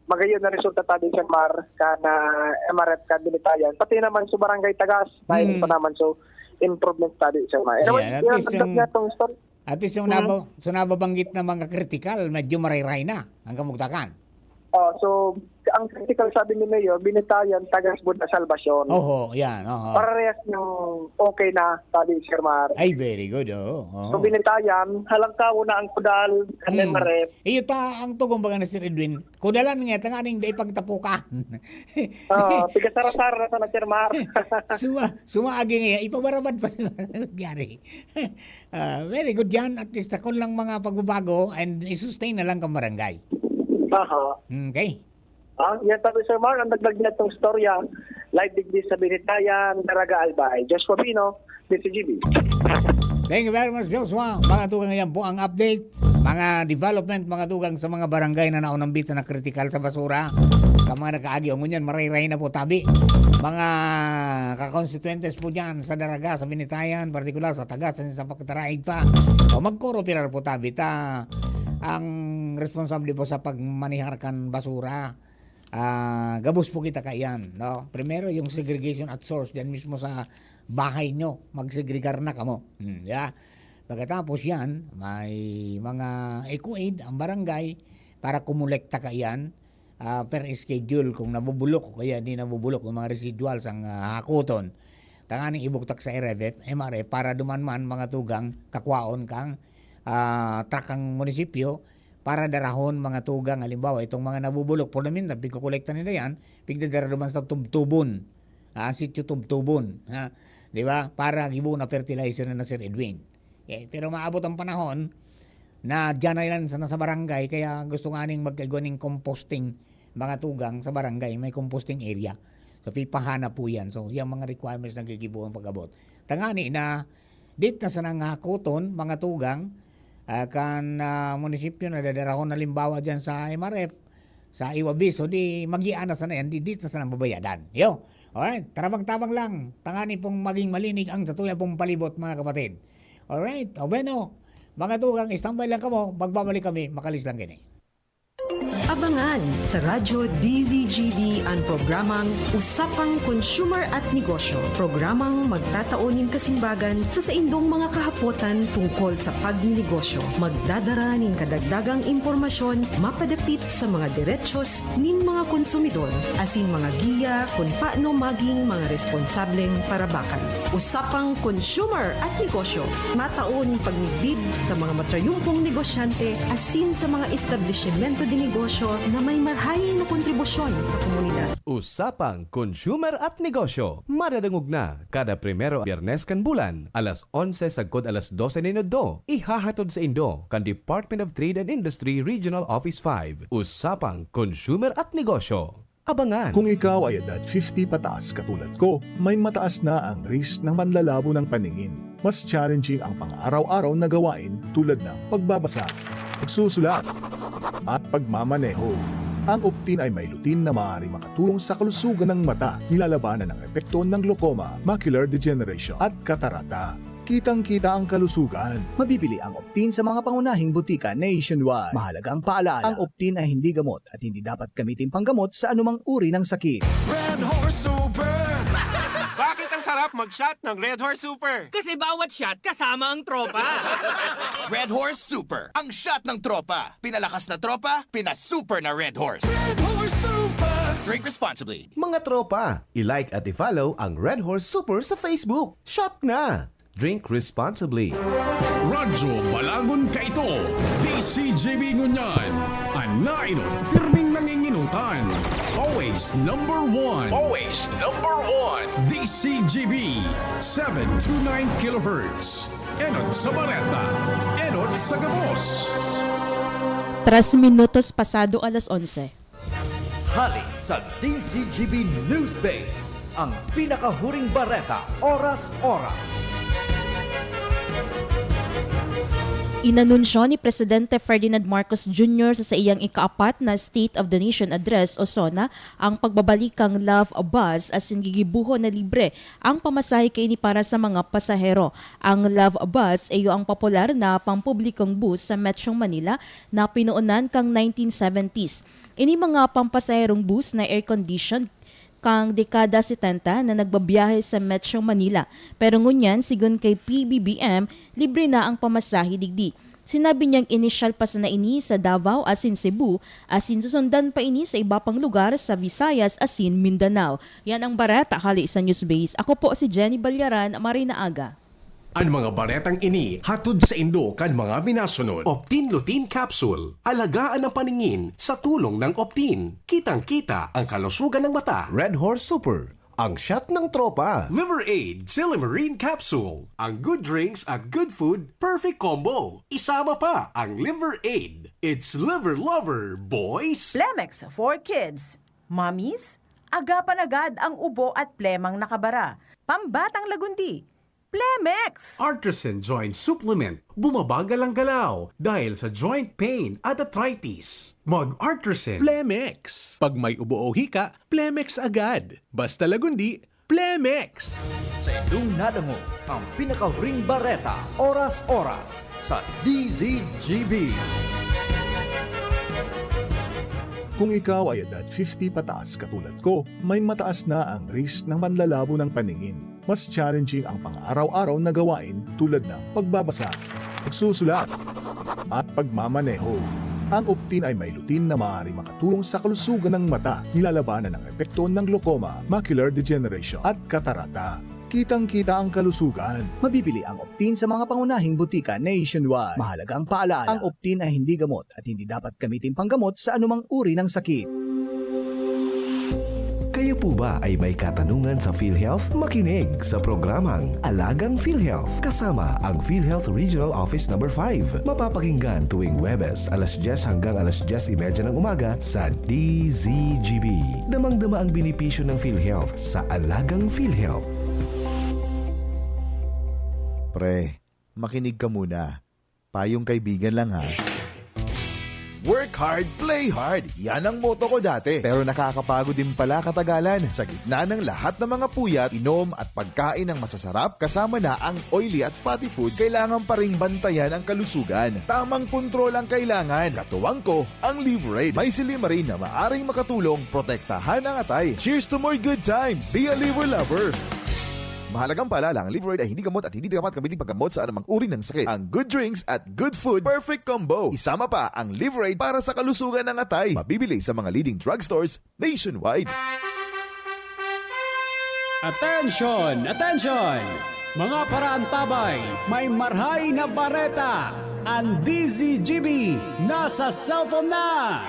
magayon na resulta, sabi, Sir Mar, kan ah, M R F kan Binitayan. Pati naman sa barangay Tagas, may Hmm. pa naman so improvement, sabi, Sir Mar. Anyway, Ayan, at yun ang least tagdap yung- niya itong story. At least yung, Mhm. nabo, so nababanggit na mga kritikal, medyo maray-ray na ang kamugtakan. Oh, so, ang critical, sabi ni Mayor, Binitayan, Tagas, Bunda, Salvacion. Oho, yan. Oho. Parehas ng okay na, sabi, Sir Mar. Ay, very good. Oo. oo. So, Binitayan, halangkaw na ang Kudal, and then Hmm. Marep. Iyo ta ang tugong baga na Sir Edwin. Kudalan nga, tanganing dai pagtapukan. Oh, tiga Sarasar na sana, Sir Mar. Suma, sumaagi nga, ipabarabad pa. Gari. Ah, very good yan. At least, takon lang mga pagbabago and i-sustain na lang kang barangay. Aha. Okay. Ah, yan, sabi, Sir Mar, ang dagdag niya itong storya. Live digdi sa Binitayan, Daraga, Albay. Joshua Pino, D C G B. Thank you very much, Joshua. Mga tugang, yan po ang update. Mga development, mga tugang sa mga barangay na naunambitan na kritikal sa basura. Sa mga nakaagi, o ngunyan, marayray na po tabi. Mga kakonstituentes po dyan sa Daraga, sa Binitayan, partikular sa Tagas, sa Pakataraig pa. O magkooperar po tabi ta ang responsable po sa pagmanihar kan basura. Ah, gabos po kita kaiyan, no? Primero, yung segregation at source, diyan mismo sa bahay nyo, magsegregar na kamo. Hmm, yeah. Pagkatapos yan, may mga eco-aid ang barangay para kumolekta kaiyan, ah, per schedule kung nabubulok o kaya di nabubulok yung mga residuals ang ah, hakoton. Tanganing ibugtak sa R F F, M R F, para duman man mga tugang kakwaon kang ah, truck ang munisipyo para darahon mga tugang. Halimbawa, itong mga nabubulok, por namin, pigkukolekta nila yan, pigdadara duman sa tubtubon. Ah, sitio tubtubon. Ha? Di ba? Para gibo na fertilizer na, na Sir Edwin. Eh, pero maabot ang panahon na dyan na yan sa, sa barangay, kaya gusto nga ning magkaigwa ning composting mga tugang sa barangay, may composting area. So, pipahana po yan. So, yung mga requirements na gigibo ang pag-abot. Tangani na, dit na sana nga hakoton, mga tugang, ah, kan ah, munisipyo na dadarahon halimbawa dyan sa M R F, sa Iwabis, o di magiana sana yan, di, dit na sana babayadan. Yo, alright, tabang-tabang lang, tangani pong maging malinig ang satuya pong palibot, mga kapatid. Alright, o bueno, mga tugang, standby lang kamo, magbabalik kami, makalis lang kini. Abangan sa Radyo D Z G B an programang Usapang Consumer at Negosyo, programang magtatao nin kasimbagan sa saindong mga kahapotan tungkol sa pagninegosyo. Magdadara nin kadagdagang impormasyon mapadapit sa mga derechos nin mga konsumidor, asin mga giya kun paano maging mga responsableng parabakan. Usapang Consumer at Negosyo, matao nin pagmidbid sa mga matrayumpong negosyante asin sa mga establisimento de negosyo na may marahay na kontribusyon sa komunidad. Usapang Consumer at Negosyo, madadangog na kada primero Biyernes kan bulan, alas onse sagkod alas dose nin udto. Ihahatod saindo kan Department of Trade and Industry Regional Office five. Usapang Consumer at Negosyo. Abangan! Kung ikaw ay edad fifty pataas katulad ko, may mataas na ang risk ng panlalabo ng paningin. Mas challenging ang pang-araw-araw na gawain tulad ng pagbabasa, pagsusulat, at pagmamaneho. Ang Optin ay may lutein na maaaring makatulong sa kalusugan ng mata, nilalabanan ang epekto ng glaucoma, macular degeneration, at katarata. Kitang-kita ang kalusugan. Mabibili ang Optin sa mga pangunahing butika nationwide. Mahalagang paalaala, ang Optin ay hindi gamot at hindi dapat gamitin panggamot sa anumang uri ng sakit. Red Horse Super! Bakit ang sarap mag-shot ng Red Horse Super? Kasi bawat shot kasama ang tropa. Red Horse Super, ang shot ng tropa. Pinalakas na tropa, pinasuper na Red Horse. Red Horse Super! Drink responsibly. Mga tropa, i-like at i-follow ang Red Horse Super sa Facebook. Shot na! Drink responsibly. Radyo Balagon kaito, D C G B ngunyan. An nainot, pirming nanginginutan. Always number one. Always number one. D C G B, seven two nine kilohertz. Enot sa bareta, enot sa gabos. Tres minutos pasado alas onse. Hali sa D C G B Newsbase, ang pinakahuring bareta, oras-oras. Inanunsyo ni Presidente Ferdinand Marcos Junior sa saiyang ikaapat na State of the Nation Address o SONA ang pagbabalikang Love Bus asin gigibohon na libre ang pamasahe kaini para sa mga pasahero. Ang Love Bus iyo ang popular na pampublikong bus sa Metro Manila na pinoonan kan nineteen seventies. Ini mga pampasaherong bus na air-conditioned kan dekada setenta na nagbabiyahe sa Metro Manila. Pero ngunyan, sigon kay P B B M, libre na ang pamasahe digdi. Sinabi niyang inisyal pa sana ini sa Davao asin Cebu, asin susundan pa ini sa iba pang lugar sa Visayas asin Mindanao. Yan ang bareta hali sa Newsbase. Ako po si Jenny Balyaran, maray na aga. An mga baretang ini hatod saindo kan mga minasunod. Optin Lutein Capsule. Alagaan ang paningin sa tulong ng Optin. Kitang-kita ang kalusugan ng mata. Red Horse Super, ang shot ng tropa. Liver Aid Silymarin Capsule. Ang good drinks at good food, perfect combo. Isama pa ang Liver Aid. It's Liver Lover, boys! Plemex for Kids. Mommies, agapan agad ang ubo at plemang nakabara. Pambatang lagundi. Plemex! Artisan Joint Supplement. Bumabagal ang galaw dahil sa joint pain at arthritis. Mag-Artisan. Plemex. Pag may ubo o hika, Plemex agad. Basta lagundi, Plemex. Sa indong nadangog, ang pinakahuring bareta, oras-oras, sa D Z G B. Kung ikaw ay edad fifty pataas katulad ko, may mataas na ang risk ng panlalabo ng paningin. Mas challenging ang pang-araw-araw na gawain tulad ng pagbabasa, pagsusulat, at pagmamaneho. Ang Optin ay may lutein na maaaring makatulong sa kalusugan ng mata, nilalabanan ang epekto ng glaucoma, macular degeneration, at katarata. Kitang-kita ang kalusugan. Mabibili ang Optin sa mga pangunahing butika nationwide. Mahalagang paalaala, ang Optin ay hindi gamot at hindi dapat gamitin panggamot sa anumang uri ng sakit. Kayo po ba ay may katanungan sa PhilHealth? Makinig sa programang Alagang PhilHealth kasama ang PhilHealth Regional Office Number five. Mapapakinggan tuwing Huwebes, alas dyes hanggang alas dyes y media ng umaga sa D Z G B. Damang-dama ang benepisyo ng PhilHealth sa Alagang PhilHealth. Pre, makinig ka muna. Payong kaibigan lang, ha. Work hard, play hard. Yan ang motto ko dati. Pero nakakapagod din pala katagalan. Sa gitna ng lahat ng mga puyat, inom at pagkain ng masasarap, kasama na ang oily at fatty foods, kailangan pa ring bantayan ang kalusugan. Tamang kontrol ang kailangan. Katuwang ko, ang Liverade. May silymarin na maaring makatulong protektahan ang atay. Cheers to more good times! Be a Liver Lover! Mahalagang paalala, ang Liverade ay hindi gamot at hindi dapat gamitin paggamot sa anumang uri ng sakit. Ang good drinks at good food, perfect combo. Isama pa ang Liverade para sa kalusugan ng atay. Mabibili sa mga leading drugstores nationwide. Attention! Attention! Mga paraantabay, may marhay na bareta! Ang D Z G B nasa cellphone na!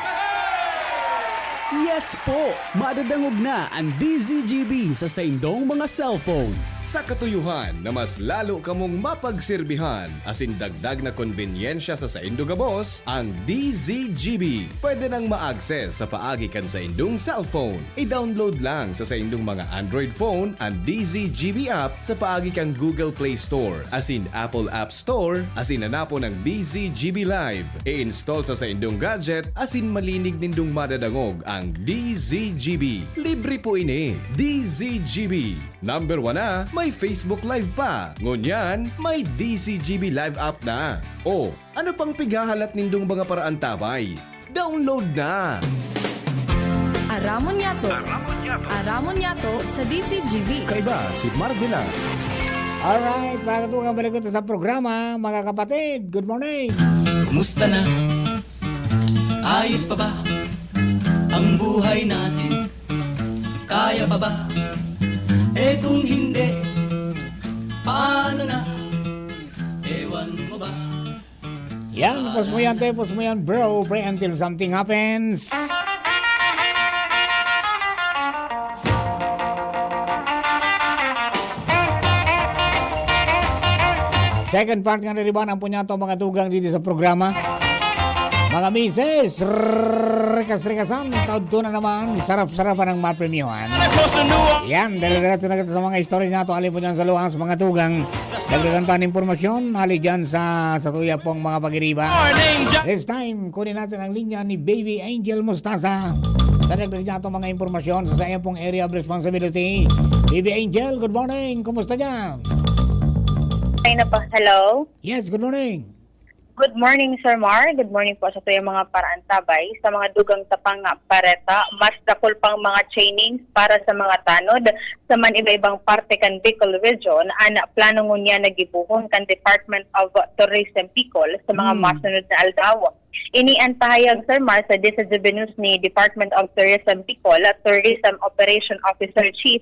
Yes po! Madadangog na ang D Z G B sa saindong mga cellphone. Sa katuyuhan na mas lalo kamong mapagserbihan asin dagdag na konbenyensya sa saindo gabos, ang D Z G B pwede nang ma-access sa paagi kan saindong cellphone. I-download lang sa saindong mga Android phone an D Z G B app sa paagi kan Google Play Store asin Apple App Store asin hanapon ang D Z G B Live. I-install sa saindong gadget asin malinig nindong madadangog ang D Z G B. Libre po ini. D Z G B. Number one na, may Facebook Live pa. Ngunyan, may D Z G B Live app na. O, ano pang pighahalat nindong mga paraantabay? Download na! Aramon yato. Aramon yato sa D Z G B. Kaiba si Marvela. Alright, para to kabalik ko sa programa, mga kapatid. Good morning. Kumusta na? Ayos pa ba ang buhay natin? Kaya pa ba? Eh kung hindi, paano na? Yan, pos mo yan, te, pos mo yan, bro, pre, until something happens. Second part nga na riban ang punyato, mga tugang dito sa programa. Mga misis, rikas-rikasan, taod to na naman, sarap-sarapan ang mapremyuhan. Yan, dali-diretso na kita sa mga istorya na to, alin po dyan sa luwas, mga tugang. Dagdagan ta ng impormasyon, hali dyan sa, sa tuya pong mga pag-iriba. This time, kunin natin ang linya ni Baby Angel Mostaza. Sa dagdag niya itong mga impormasyon sa, sa iyong pong area of responsibility. Baby Angel, good morning. Kumusta dyan? Ay na po. Hello? Yes, good morning. Good morning, Sir Mar. Good morning po sa tuyang mga paraantabay. Sa mga dugang tapang nga pareta, mas dakul pang mga trainings para sa mga tanod sa man iba-ibang parte kan Bicol Region, an plano ngunyan na gibohon kan Department of Tourism Bicol sa mga Hmm. masunod na aldaw. Ini an pahayag, Sir Mar, sa Disa Juvenus ni Department of Tourism Bicol, Tourism Operation Officer Chief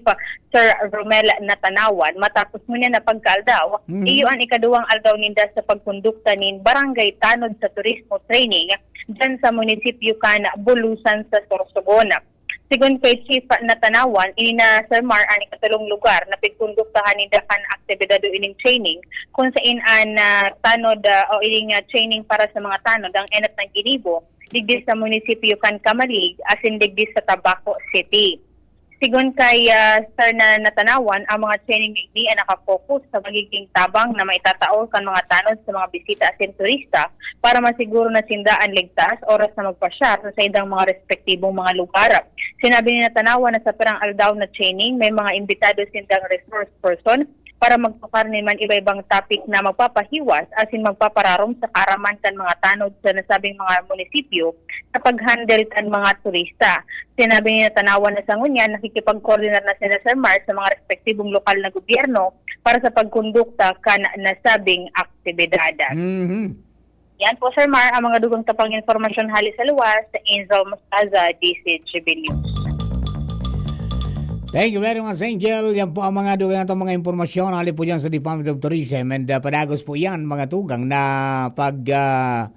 Sir Romel Natanawan, matapos ngunyan na pagkaaldaw, Mhm. iyo an ikaduwang aldaw ninda sa pagkondukta nin Barangay Tanod sa Turismo Training dyan sa munisipyo kan Bulusan sa Sorsogon. Sigon kay Chief Natanawan, ini na, Sir Mar, an ikatulong lugar na pigkonduktahan ninda kan aktibidad o ining training, kung sain an ah, tanod ah, o ining ah, training para sa mga tanod ang enot na ginibo digdi sa munisipyo kan Camalig asin digdi sa Tabaco City. Sigon kay ah, Sir na Natanawan, ang mga training na ini ang nakafocus sa magiging tabang na maitatao kan mga tanod sa mga bisita asin turista para masiguro na sinda an ligtas oras na magpasyar sa saindang mga respektibong mga lugar. Sinabi ni Natanawan na sa pirang aldaw na training, may mga imbitado sindang resource person para magtukar nin man iba-ibang topic na magpapahiwas asin magpapararom sa kaaraman kan mga tanod sa nasabing mga munisipyo sa pag-handle kan mga turista. Sinabi ni Natanawan na sa ngunyan, nakikipag-coordinar na sila, Sir Mar, sa mga respektibong lokal na gobyerno para sa pagkondukta kan nasabing aktibidad. Mhm. Yan po, Sir Mar, ang mga dugang tapang impormasyon hali sa luwas sa Angel Mostaza, D C G B News. Thank you very much, Angel. Yan po ang mga dugang natong mga impormasyon. Hali po dyan sa Department of Tourism. And uh, padagos po yan, mga tugang, na pag uh,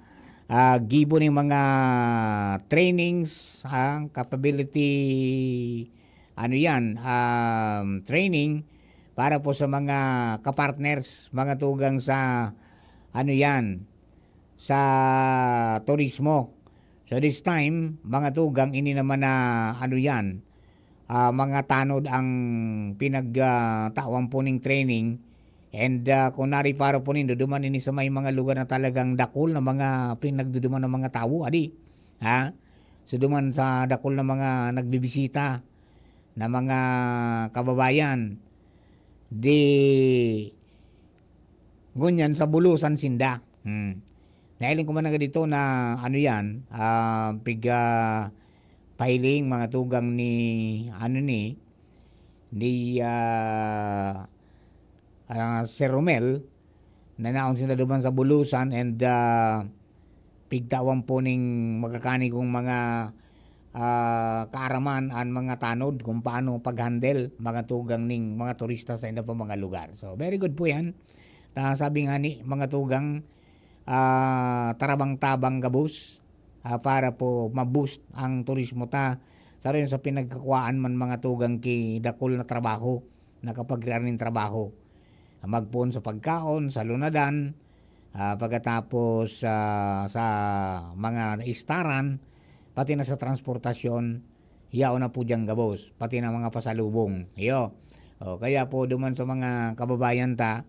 uh, gibo ng mga trainings, ah, capability, ano yan, um, training para po sa mga kapartners, mga tugang sa, ano yan, sa turismo. So this time, mga tugang, ini naman na, ano yan, ah, mga tanod ang pinagtawan po ning training. And ah, kung nariparo po nindo, duman ini sa may mga lugar na talagang dakul na mga pinagduduman ng mga tawo, adi. Ha? So duman sa dakul na mga nagbibisita na mga kababayan, di ngunyan sa Bulusan sinda. Hmm. Nahiling ko man nga dito na ano yan, ah, piga pahiling mga tugang ni, ano ni, ni ah, ah, Sir Romel, na naon sila duman sa Bulusan and ah, pigtawan po ning magkakanigong mga ah, kaaraman an mga tanod kung paano pag-handle mga tugang ning mga turista sa iba pa mga lugar. So, very good po yan. Ta, sabi nga ni mga tugang, ah, tarabang-tabang gabos ah, para po ma-boost ang turismo ta. Sa rin sa pinagkakuhaan man mga tugang ki dakul na trabaho, nakapagriar nin trabaho. Magpoon sa pagkaon, sa lunadan, ah, pagkatapos ah, sa mga istaran, pati na sa transportasyon, yaon na po diyang gabos, pati na mga pasalubong. Iyo. O, kaya po duman sa mga kababayan ta,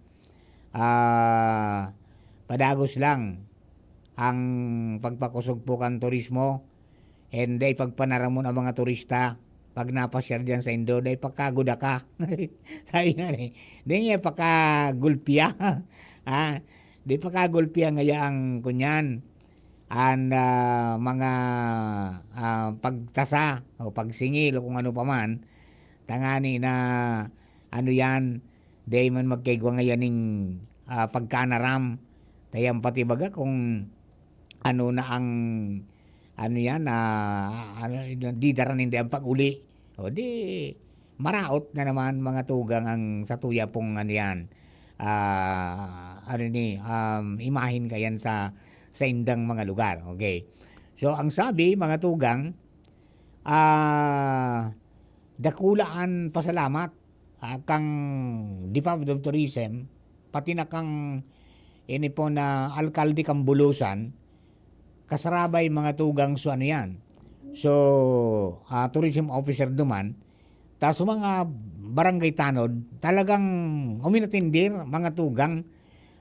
ah, padagos lang ang pagpakosog po kan turismo, and dai pagpanaramon ang mga turista pag napasyar diyan sa indo, dai pakagudaka. Sabi nga ni, dai niya pakagulpiya. Ah, dai pakagulpiya ngaya ang kunyan, an ah, mga ah, pagtasa o pagsingil o kung ano pa man, tangani na ano yan, dai man magkaigwa ngayan ning ah, pagkanaram. Tayan pati baga kung ano na ang ano yan, ah, ano, didara ninda ang pag-uli. O di, maraot na naman mga tugang ang sa tuya pong ano yan. Ah, ano ni, um, imahin kayan sa saindang mga lugar. Okay. So, ang sabi, mga tugang, ah, dakula an pasalamat, ah, kan Department of Tourism, pati na kan ini po na alkalde kan Bulusan, kasarabay mga tugang so ano yan. So, ah, tourism officer duman, ta sa mga barangay tanod, talagang uminatindir, mga tugang,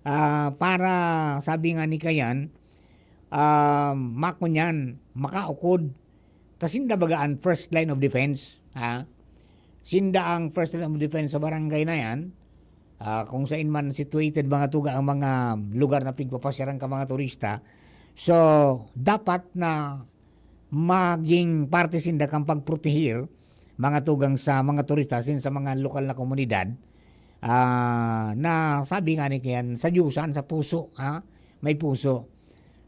ah, para sabi nga ni Kayan, ah, makunyan, makaukod. Ta sinda baga an first line of defense, ha? Sinda ang first line of defense sa barangay na yan. Ah, kung saan man situated mga tuga ang mga lugar na pigpapasyaran ka mga turista. So, dapat na maging parte sinda kan pagprotehir mga tugang sa mga turista sin sa mga lokal na komunidad, ah, na sabi nga ni Kian, sa Diyosan, sa puso, ha? May puso.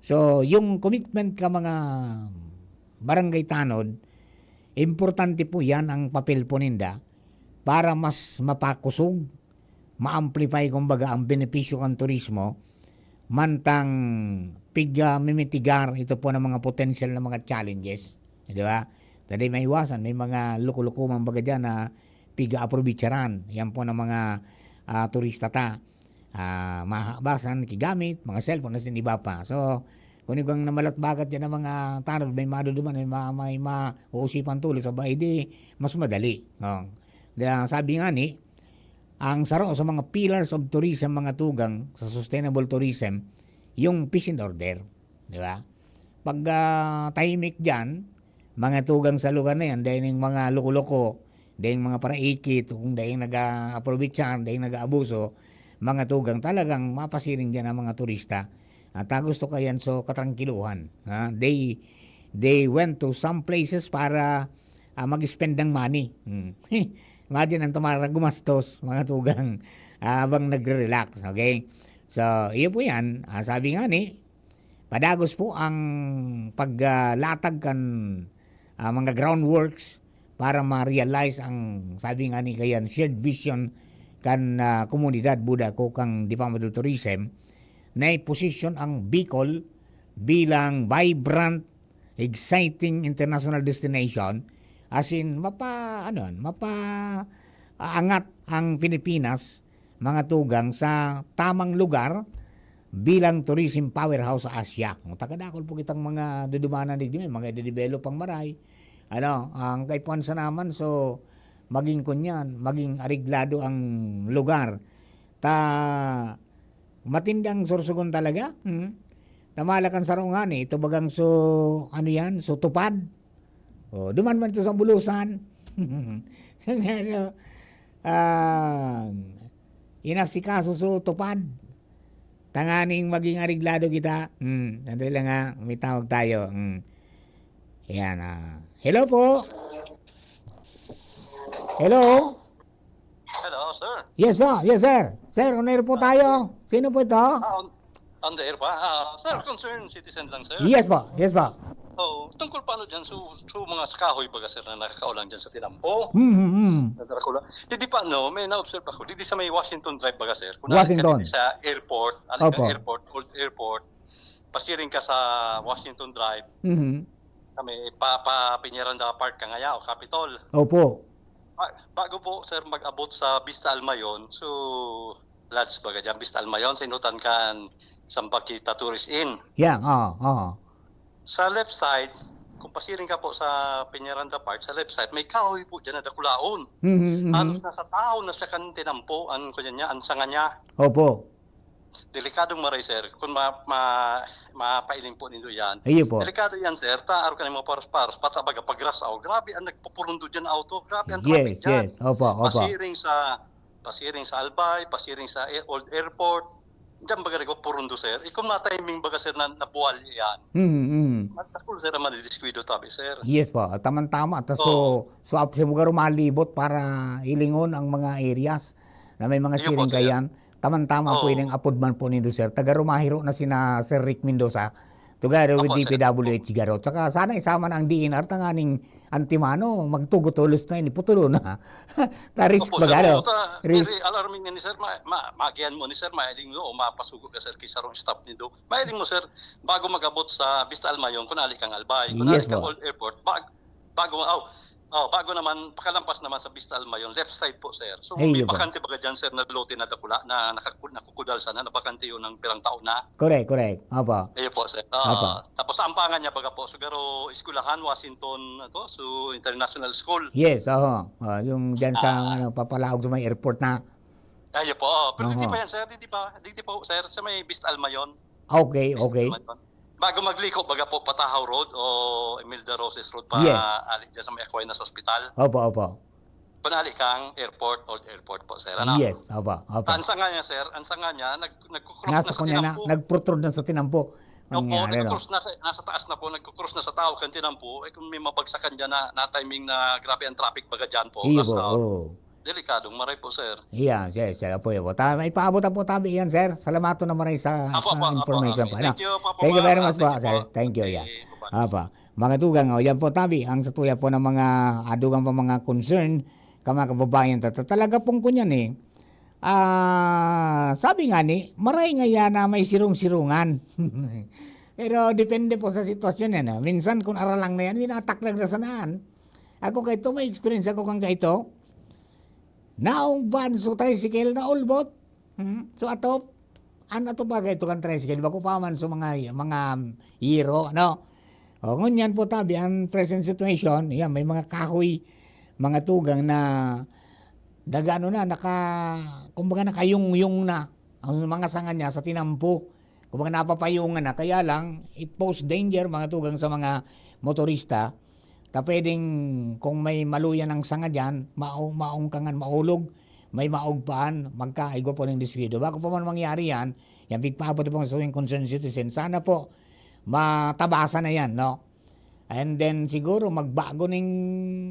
So, yung commitment ka mga barangay tanod, importante po yan ang papel po ninda para mas mapakusog, ma-amplify kumbaga ang benepisyo kan turismo, mantang piga mimitigar ito po ng mga potensyal na mga challenges, di ba? Tadi maiwasan, may mga luko-luko man baga dyan na piga-aprobitsaran. Yan po ng mga, ah, turista ta. Ah, mahabasan, kigamit, mga cellphone, asin iba pa. So, kung ikaw ang namalatbagat dyan ng mga tanod, may maduduman, may, ma, may mauusipan tuloy sa bahay, di mas madali. Oh. Kaya sabi nga ni, ang saro sa mga pillars of tourism, mga tugang sa sustainable tourism, yung peace and order. Di ba? Pag, ah, tahimik dyan, mga tugang sa lugar na yan, dahil yung mga loko-loko, dahil yung mga paraikit, kung dahil nag-a-, aprobitsahan, dahil nag-aabuso, mga tugang talagang mapasiring dyan ang mga turista. At, ah, gusto ka yan, so katrangkiluhan. Ha? They, they went to some places para, ah, mag-spend ng money. Hmm. Imagine ang tumara gumastos, mga tugang, ah, habang nagre-relax. Okay? So, iyo po yan. Ah, sabi nga ni, padagos po ang paglatag kan, ah, mga groundworks para ma-realize ang, sabi nga ni Kayan, shared vision kan, ah, komunidad, buda ko, kang Department of Tourism, na i-position ang Bicol bilang vibrant, exciting international destination, as in, mapa-, ano yan, mapa-, aangat ang Pilipinas, mga tugang, sa tamang lugar bilang tourism powerhouse sa Asia. Kung tagadakol po kitang mga dudumanan digdi, may mga idedevelop pang maray. Ano, ang kaipuhan sa naman, so, maging kunyan, maging areglado ang lugar. Ta, matindang sursugon talaga. Hmm. Tamala kan sarong ngani, ito bagang so, ano yan, so tupad. Oh, duman man ito sa Bulusan. Ano, ah, inasikaso so tupad. Tanganing maging areglado kita. Hmm, sandali lang ha, may tawag tayo. Hmm. Yan, ah. Hello po. Hello. Hello, sir. Yes po, yes sir. Sir, on air po tayo. Sino po ito? Ah, on, on the air pa? Ah, sir, concerned citizen lang, sir. Yes po, yes po. Oh, tungkol paano dyan, so, so mga sa kahoy baga, sir, na nakakaulan dyan sa Tinampo? Hmm, hmm, hmm. Nadala ko lang. Di, di pa, no, may na-observe ako. Di, di sa may Washington Drive baga, sir. Kung Washington. Sa airport, ano Opo. Airport, old airport, pasiring ka sa Washington Drive, Mhm. Sa may pa, pa Peñaranda Park ka ngaya o Capitol. Opo. Ba-, bago po, sir, mag-abot sa Vista Almayon, so, lodge baga dyan, Vista Almayon, sa inutan kan Sampaguita Tourist Inn. Yeah, oo, oo. Sa left side, kung pasiring ka po sa Peñaranda Park, sa left side, may kahoy po dyan na dakulaon. Mhm, mhm. Halos nasa taon na siya kan Tinampo, ang kunya niya, ang sanga niya. Opo. Delikadong maray, sir. Kung ma-, ma-, mapailing po nindo yan. Iyo po. Delikado yan, sir. Ta, aro ka ng mga paros-paros. Pata baga pag-rush hour. Grabe ang nagpupurundo dyan na auto. Grabe ang Yes, traffic dyan. yes. Opo, opo. Pasiring sa, pasiring sa Albay, pasiring sa air-, old airport. Diyan baga nagpupurundo, sir. Eh, kung ma-timing baga, sir, na nabuwal yan. Mm, mm. Matakul, sir, ang madidiskuido tabi, sir. Yes po. Tama-tama. Ta, so, Oo. so, ap-, siguro malibot para ilingon ang mga areas na may mga Iyo po, siring sir. kayan. Taman-tama po Oo. ining apod man po nindo, sir. Taga Rumahiro na sina Sir Rick Mendoza. Together with Opo, sir. D P W H garo. Tsaka sana isama na ang D N R tanganing antimano, magtugot tolos na ini, putulo na. Ta risk Opo, baga, sir. ano? Oo, ta, Risk. very alarming yan, sir. Ma, ma, magiyan mo ni sir, mahiling mo, o mapasugo ka, sir, kay sarong staff nindo. Mahiling mo, sir, bago mag-abot sa Vista Almayon, kung ali kang Albay, kung Yes, ali kang po. Old Airport, bag-, bago, oh, oh, bago naman, pakalampas naman sa Vista Almayon, left side po, sir. So, Ay, may yun po. bakante baga dyan, sir, na lote na dakula, na nakaku-, nakukudal sana, na bakante yun ng pirang taon na. Correct, correct. Opo. Ayun po, sir. Ah, Opo. tapos sa ampangan niya, baga po, siguro, eskwelahan, Washington, ito, so, International School. Yes, oho. Ah, yung dyan sa, Ah. ano, papalaog sa may airport na. Ayun po, oh. Pero hindi Oho. pa yan, sir. Hindi pa, hindi pa po, sir. Sa may Vista Almayon. Okay, Vista okay. Almayon. Bago magliko, baga po, Patahaw Road o Imelda Roses Road pa, Yes. ali dyan sa may Aquinas Hospital. Opo, opo. Panali kang airport, old airport po, sir. Ano? Yes, opo, opo. Ang sanga niya, sir, ang sanga niya, nag-, nagkukross Nasa na sa kunya na, Tinampo. nagprotrude na sa Tinampo. Opo, Nangyari, no? nagkukross na sa, nasa taas na po, nagkukross na sa tao kan Tinampo. Eh, kung may mabagsakan dyan na, na timing na grabe ang traffic baga dyan po, Iyo nasa po, oo. delikadong maray po, sir. Iya, sir, sir, apo, apo. Ta-, may paabot po tabi yan, sir. Salamaton na maray sa, Apo, apo, ah, apo, information apo. po, ano? Thank you, Papa Thank you Mar. very Ah, much po, thank you sir. po. Thank you, yeah. Thank you, Papa. Apa, mga tugang, o, yan po tabi, ang satuya po ng mga adugang pa mga concern, ka mga kababayan, ta-, ta-, talaga pong kunyan, eh. Ah, sabi nga ni, maray nga yan na may sirong-sirungan. Pero depende po sa sitwasyon yan, ah. Minsan kung aralang na yan, winataklag na sanaan. Ako kaito, may experience ako kang kaito. Naong van so tricycle na ulbot. Hmm? So ato, an ato bagay to kan tricycle, bako pa man so mga, mga hero, ano? O, ngunyan po tabi, ang present situation, yan, may mga kahoy, mga tugang na nag-ano na, naka-, kumbaga nakayungyong na ang mga sanga niya sa tinampo. Kumbaga napapayungan na, kaya lang, it pose danger, mga tugang sa mga motorista, ta pwedeng kung may maluyan ang sanga diyan, mao-, maong kangan maulog, may maugpaan, magkaigwa po ng diswido. Bago pa man mangyari yan, yan pigpaabot po sa concerned citizen. Sana po, matabasan na yan, no? And then siguro magbago ning,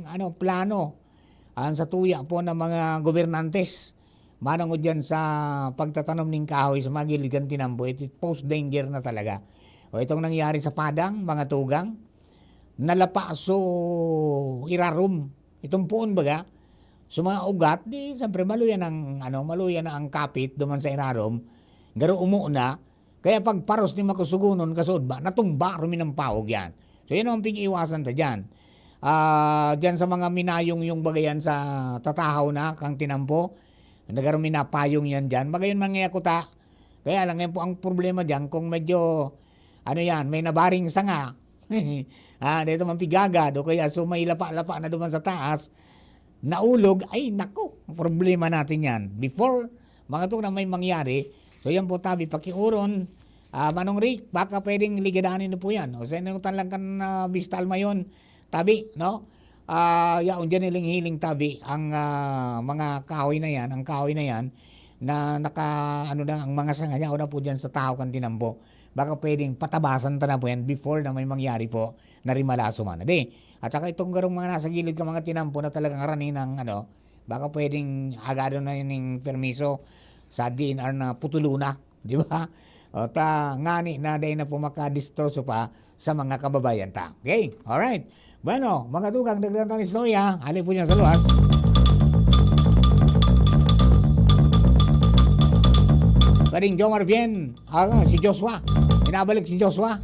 ano, plano ang satuya po ng mga gobernantes manongod diyan sa pagtatanom ning kahoy sa mga gilid kan tinampo. It pose danger na talaga. O itong nangyari sa Padang, mga tugang, nalapa so irarom. Itong puon baga, so mga ugat, di siyempre maluya ng, ano, maluya na ang kapit duman sa irarom. Garo umo na, kaya pagparos ni makusugonon, kasuod ba, natumba, ruminampawog yan. So, yan ang pig-iwasan ta dyan. Ah, dyan sa mga minayong yung bagayan sa tatahaw na, kang tinampo, nagaruminapayong yan dyan. Magayon man ngaya kuta. Kaya lang, yan po ang problema dyan, kung medyo, ano yan, may nabaring sanga. Ah, dito man pigagad, o kaya so may lapa-lapa na duman sa taas, naulog, ay naku, problema natin yan. Before, mga to na may mangyari, so yan po tabi, pakiuron, ah, Manong Rick, baka pwedeng ligadanin na po yan. O sa inutan lang kan, ah, Vista Almayon, tabi, no? Ah, yaon dyan hiling-hiling tabi, ang, ah, mga kahoy na yan, ang kahoy na yan, na naka, ano na, ang mga sanga niya, o na po dyan sa tao kan tinambo. Baka pwedeng patabasan ta na po yan before na may mangyari po na rimalaso man. Di, at saka itong garong mga nasa gilid ka mga tinampo na talagang harani ng ano, baka pwedeng agado na yun yung permiso sa D N R na putulo na, di ba? O ta, ngani na dahil na po makadistroso pa sa mga kababayan ta. Okay? Alright. Bueno, mga tugang, dagdagan tayo ng istorya. Hali po niya sa luwas. Pwedeng Jomar Bien, ah, si Joshua. Pinabalik si Joshua.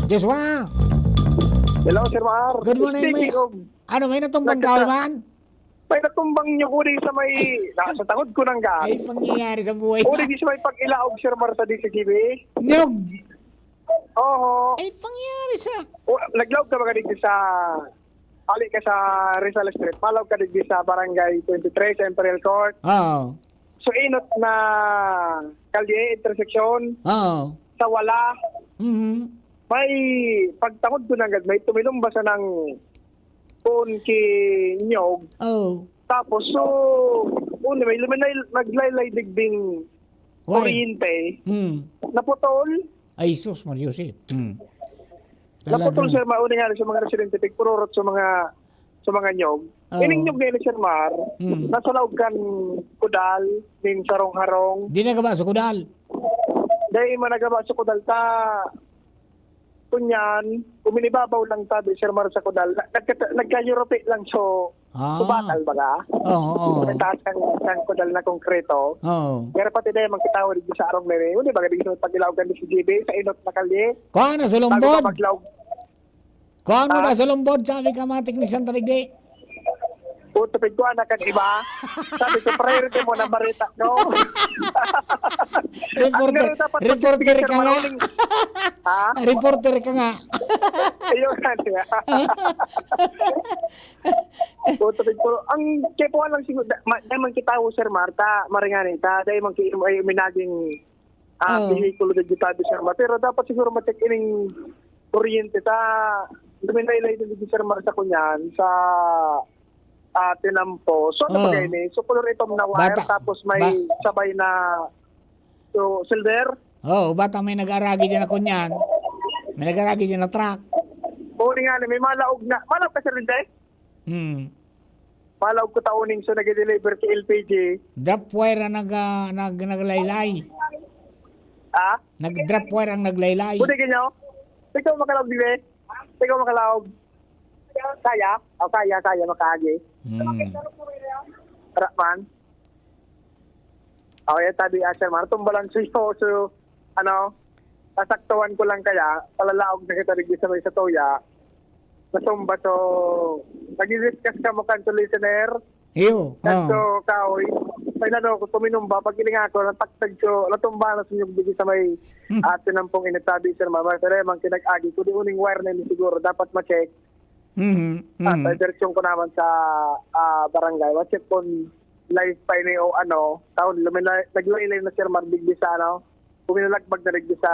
Joshua! Hello, Sir Mar. Good morning, Speaking may, of ano, may natumbang nagkaka- kahoy man? May natumbang nyo ko din sa may, na, sa tangod ko ng gas. Ay, pangyayari sa buhay. O, di sa may pag-ilaog, Sir Mar, sa D C T V. Nyog! Oho. Ay, pangyayari sa O, naglaog ka ba ganito sa, ali ka sa Rizal Street, palaog ka digdi sa Barangay twenty-three, sa Imperial Court. Oo. So, inot na kalye, intersection, Oo. sa wala. Mhm. May pagtangod ko nanggad, may tumilumba sa nang phone ki Nyog. Oo. Tapos, so, una, may luminay, naglaylay digding Why? kuryente. Hmm. Naputol. Ay, sus, Mario Joseph. Hmm. Naputol, Talagang sir, mauna nga sa mga residente, tigpururot sa mga, sa mga nyog. Oo. Ining nyog ngayon, Sir Mar, Hmm. nasa laog kan kudal, nin sarong-harong. Di nagaba sa kudal. Dahil managaba sa kudal, ta, Kunyan, uminibabaw lang tabi, Sir Mar, sa kudal. Na-, nagka-, nagka-Europe lang, so, Ah. Subatal baga. Oo, oo. May taas kang, kang kudal na konkreto. Oo. Pero pati na yung mga tao dito sa arong na yun, di ba? Hindi sa pagkilawag kan si G B, sa inot na kalye. Kuha na sa Bago lumbod. pa maglaog. Kuha mo Ah. na sa lumbod, sabi ka, mga teknisyan, taligdi. Puto, pigkuha na kan iba. Sabi ko, priority mo na barita, no? Reporter, Ang dapat reporter pagpipigil ka sa nga. Maruling. Ha? Reporter ka nga. Ayun, nga siya. Puto, pigkuha. Ang kepuan lang siguro, da-, ma-, dahil man kita ho, Sir Marta, maringani ta, dahil man ki-, ay, minaging, ah, Oo. Bihikulo digdi tabi, Sir Marta. Pero dapat siguro ma-check ining kuryente ta, luminaylay na digdi, Sir Marta, kunyan, sa ah, tinampo. So, ano ba Oo. yan eh? So, color itom na wire, Bata, tapos may ba- sabay na, so, silver. Oo, bata may nag-aragi dyan na kunyan. May nag-aragi dyan na truck. Oo, nga, may malaog na. Malaog ka, Sir Linday? Hmm. Malaog ko tauning, so, nag-deliver sa L P G. Drop wire ang nag-, ah, nag-, naglaylay. Ha? Nag-drop wire ang naglaylay. Pwede ganyan? Ikaw makalaog, di ba? Ikaw makalaog. Kaya? O, kaya, kaya, makaagi. Hmm. Tara, man. O, yan, tabi, ah, Sir Mar, tumbalan siya, so, ano, sasaktuhan ko lang kaya, palalaog na kita digdi sa may satuya. Natumba, so, nag-discuss ka mo kan listener. Iyo, Kanto, oo. kahoy. Ay, ano, kung tuminumba, pag ilinga ko, natagtag siya, natumba na sunyog digdi sa may Hmm. ah, tinampong initabi, Sir Mar. Pero man, kinag-agi ko, di uning wire na yun siguro, dapat ma-check. Mhm, Ah, mhm. sa direksyon ko naman sa, ah, barangay. Ma-check kung live pa ini o ano. Taon, lumila-, naglaylay na, Sir Mar, digdi sa ano, puminalagbag na digdi sa,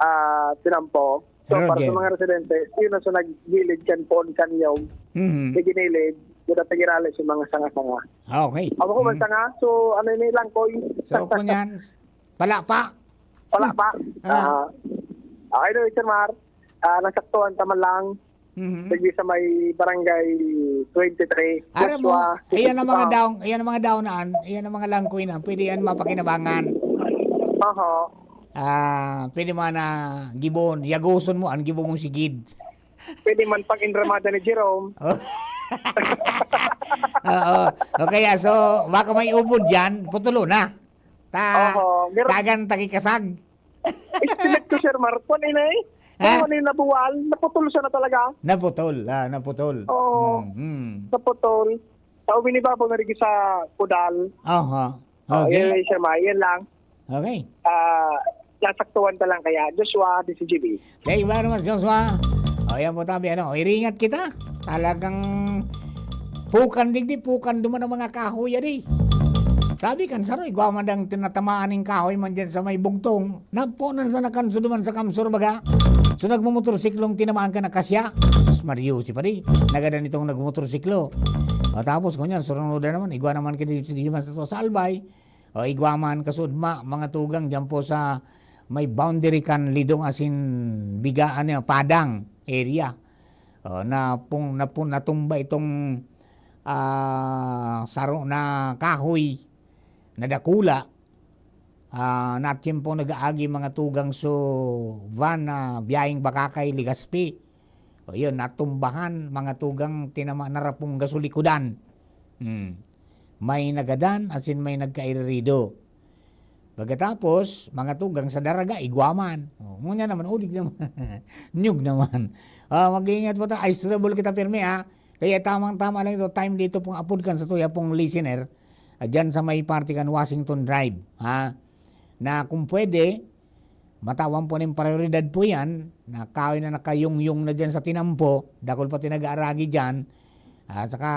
ah, tinampo. So, para sa Roger. mga residente, yun na sa naggilid kan poon kan niyog, Mhm. may ginilid, yun ang pag-irali sa mga sanga-sanga. Ah, okay. Ako man Mm. sanga, so, ano yun lang, koy? So, kunyan, pala pa. Wala pa. Ah. Ah, okay, no, Sir Mar. Ah, nasaktuhan ta man lang. Mhm. Sige, sa may barangay twenty-three, Aram mo, Joshua, ayan ang mga City daon, ayan ang mga daon na an, ayan ang mga langkoy na, pwede yan mapakinabangan. Oho. Ah, pwede mo na gibon, yagoson mo, ang gibon mong sigid. Pwede man pag-inramada ni Jerome. Oo. O kaya, so, baka may ubod dyan, putulo na. Ta-, Oho, meron tagan takikasag. Estimate ko, Sir Mar, kung ano eh. Ha? Kung ano yung nabuwal, naputol siya na talaga. Naputol, ah, naputol. Oo. Mm, mm. Naputol. Sa uminibabaw na rin sa kudal. Aha. Oo, Okay. yun lang, Sir Mar, yun lang. Okay. Ah, nasaktuhan ka lang kaya. Joshua, D C G B. Okay, iba naman, Joshua. O, yan po, tabi, ano, iringat kita. Talagang pukan digdi, pukan duman ang mga kahoy, adi. Sabi kan saro, igwa man dang tinatamaan ning kahoy man dyan sa may bugtong. Nagpunan sa nakanso duman sa kamsur, baga. So, nagmumotorsiklong tinamaan kan akasya. Sus, Mario, si padi. Nagadan itong nagmotorsiklo. O, tapos, kunyan, surunudan naman, igwa naman kita di man sa to, sa Albay. O, igwa man, kasudma, mga tugang dyan po sa may boundary kan Lidong asin Bigaan, eh, Padang area. O, na pung-, na pung-, natumba itong, ah, saro na kahoy na dakula. Ah, na tiyempo nag-aagi mga tugang so van na biyayeng Bacacay, Legazpi. O, yun, natumbahan, mga tugang tinama na rapong gasulikudan. Hmm. May nagadan, asin may nagkairirido. Pagkatapos, mga tugang sa daraga, igwa man. O, ngunyan naman, ulig naman. Nyug naman. Ah, mag-iingat po ta. Ice trouble kita pirmi, ha. Kaya tamang-tama lang ito, time dito pong apod kan sa tuya pong listener. Ah, dyan sa may parte kan Washington Drive, ha. Na kung pwede, matawan po nin prayoridad po yan, na kahoy na nakayungyong na dyan sa tinampo, dakul pati nag-aaragi dyan, at saka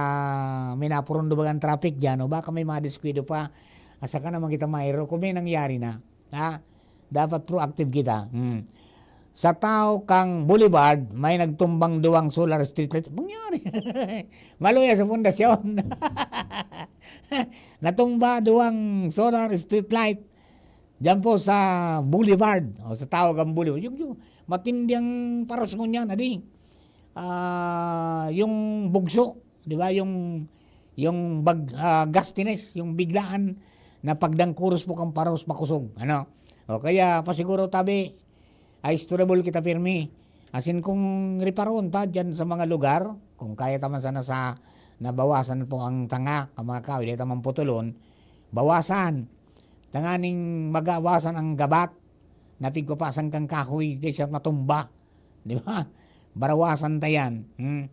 may napurundo bagang traffic dyan, o baka may mga diskuido pa, at saka naman kita mayro kung may nangyari na. Ha? Dapat proactive kita. Hmm. Sa tao kang Boulevard, may nagtumbang duwang solar street light. Mangyari. Maluya sa pundasyon. Natumba duwang solar street light. Diyan po sa Boulevard, o sa tawag ang Boulevard, yung, yung matinding paros ngunyan, adi. Ah, yung bugso, di ba? Yung, yung bag-, ah, gastines, yung biglaan na pagdangkuros mo kang paros makusog, ano? O kaya pasiguro tabi, Ay, istorable kita pirmi. Asin kung riparon ta diyan sa mga lugar, kung kaya ta man sana sa nabawasan po ang tanga, ang mga kahoy, dahil ta man putulon, bawasan. Tanganing magawasan ang gabat, napigpapasan kang kahoy, di siya matumba. Di ba? Barawasan ta yan. Hmm?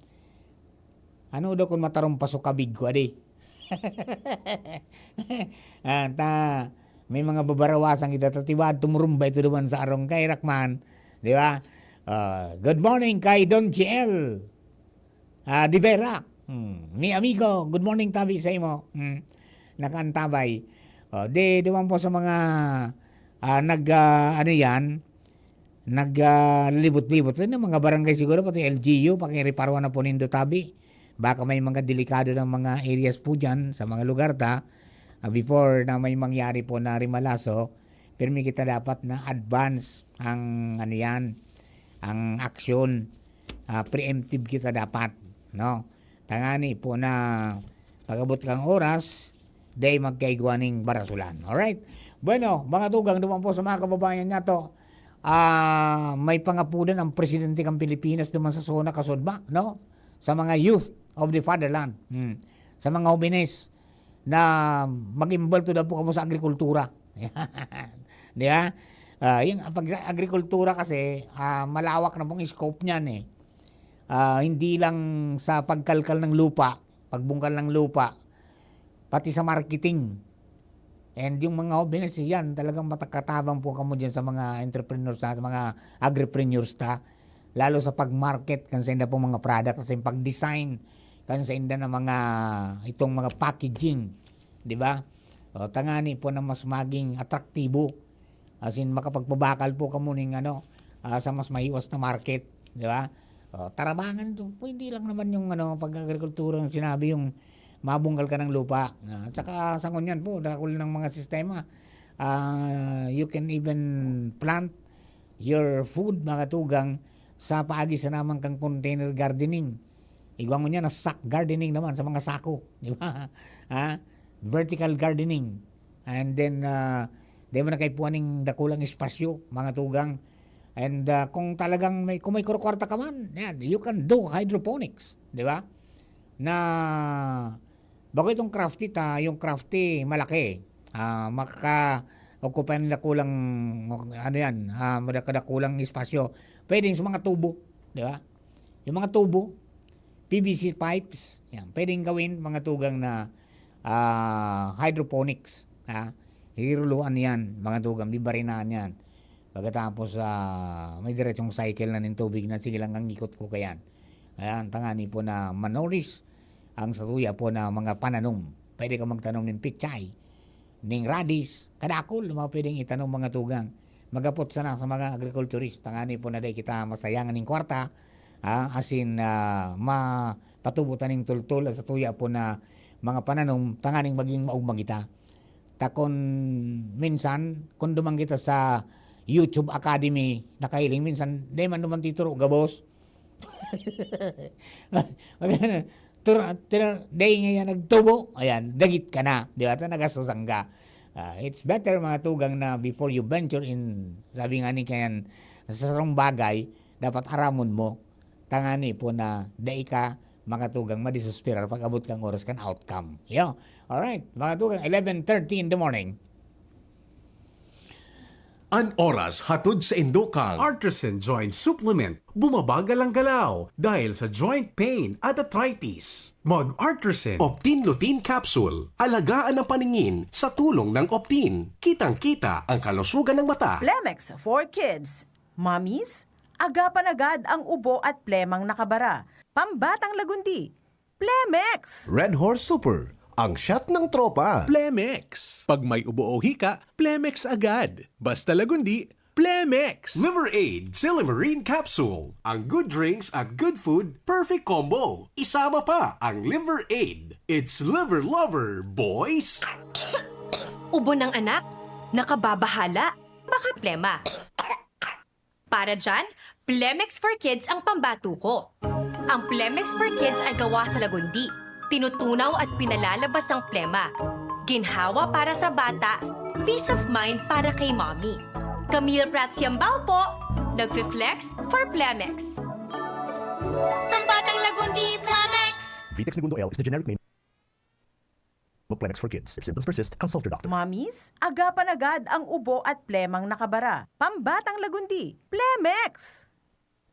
Ano daw kung matarong pasukabig ko, adi? Ah, ta, may mga babarawasan kita, ta tiwad, tumurumba ito naman sa arong kay Rakman. Di ba? Ah, good morning kay Don G L. Ah, de Vera. Hmm. Mi amigo, good morning tabi sa imo. Hmm. Nakaantabay. Oh, di, duman po sa mga, ah, nag, ah, ano yan, nag, ah, libot-libot rin ng mga barangay siguro, pati L G U, pakireparuhan na po nindo tabi. Baka may mga delikado ng mga areas po dyan sa mga lugar ta. Ah, before na may mangyari po na rimalaso, pirmi kita dapat na advance ang, ano yan, ang aksyon. Ah, preemptive kita dapat, no? Tangani po na pag-abot kang oras, day magkaigwa ning barasulan. Alright? Bueno, mga tugang, duman po sa mga kababayan nato, ah, may pangapudan ang presidente kan Pilipinas duman sa zona kasudma, no? Sa mga youth of the fatherland. Hmm. Sa mga hobenes na mag-imbalto daw po kamo sa agrikultura. Di ba? Ah, yung pag agrikultura kasi, ah, malawak na pong scope niyan eh. Ah, hindi lang sa pagkalkal ng lupa, pagbungkal ng lupa, pati sa marketing. And yung mga hobenes yan, talagang matakatabang po kamo dyan sa mga entrepreneurs, sa mga agripreneurs ta. Lalo sa pag-market, kan sa inda pong mga product, sa pag-design, kan sa inda na mga, itong mga packaging, di ba? O, tangani po na mas maging atraktibo. As in, makapagpabakal po kamo ning ano, ah, sa mas mahiwas na market, di ba? O, tarabangan to. Pwede lang naman yung ano, pag-agrikultura ang sinabi, yung mabungkal ka ng lupa. Ah, at saka sa ngunyan po, dakul ng mga sistema. Ah, you can even plant your food, mga tugang, sa paagi sa naman kang container gardening. Igwa mo niya na sack gardening naman sa mga sako, di ba? Ha? Vertical gardening. And then, ah, di mo na kaipuhan ning dakulang espasyo, mga tugang. And, ah, kung talagang may, kung may kurukwarta ka man, yan, you can do hydroponics, di ba? Na, bago itong crafty ta, yung crafty malaki. Ah, makaka-occupy ng dakulang, ano yan, ah, madakadakulang espasyo. Pwedeng sa mga tubo, di ba? Yung mga tubo, P V C pipes, yan. Pwedeng gawin, mga tugang na, ah, hydroponics, ha? Hiruluan yan, mga tugang, bibarinaan yan. Pagkatapos, ah, may diretsong cycle na nin tubig na, sige lang, ang ikot ko kayan. Ayan, tangani po na manourish ang satuya po na mga pananom. Pwede ka magtanom ng pichay, ning radish, kadakol, mga pwedeng itanom, mga tugang. Magapot sana sa mga agriculturist, tangani po na dai kita masayangan ning kwarta, ah, asin, ah, mapatubo ta ning tultol at satuya po na mga pananom, tanganing maging maugma kita. Ta kun minsan, kun duman kita sa YouTube Academy, nakahiling, minsan, di man duman tituro, gabos. Tur-, tur-, day ngayon nagtubo, ayan, dagit ka na, di ba? Ta nagastusan ka. Ah, it's better, mga tugang, na before you venture in, sabi nga ni kayan, sa sarong bagay, dapat aramon mo. Tangani po na dai ka makatugang madisesperar pag-abot kang oras kan outcome. Yo. Alright, mga tugang, eleven thirty in the morning. An oras hatod sa indo kang Artisan Joint Supplement. Bumabagal ang galaw dahil sa joint pain at arthritis. Mag Artisan Optin Lutein Capsule. Alagaan ang paningin sa tulong ng Optin. Kitang-kita ang kalusugan ng mata. Plemex for Kids. Mommies, agapan agad ang ubo at plemang nakabara. Pambatang lagundi. Plemex! Red Horse Super, ang shot ng tropa. Plemex. Pag may ubo o hika, Plemex agad. Basta lagundi, Plemex. Liver Aid Silymarin Capsule. Ang good drinks at good food, perfect combo. Isama pa ang Liver Aid. It's Liver Lover, boys! Ubo ng anak? Nakababahala? Baka plema. Para dyan, Plemex for Kids ang pambato ko. Ang Plemex for Kids ay gawa sa lagundi. Tinutunaw at pinalalabas ang plema. Ginhawa para sa bata, peace of mind para kay mommy. Camille Prats Yambao po, Nagfi-flex for Plemex. Ang batang Lagundi, Plemex! Vitex Negundo L is the generic name of Plemex for kids. If symptoms persist, consult your doctor. Mamis, agapan agad ang ubo at plemang nakabara. Pambatang Lagundi, Plemex!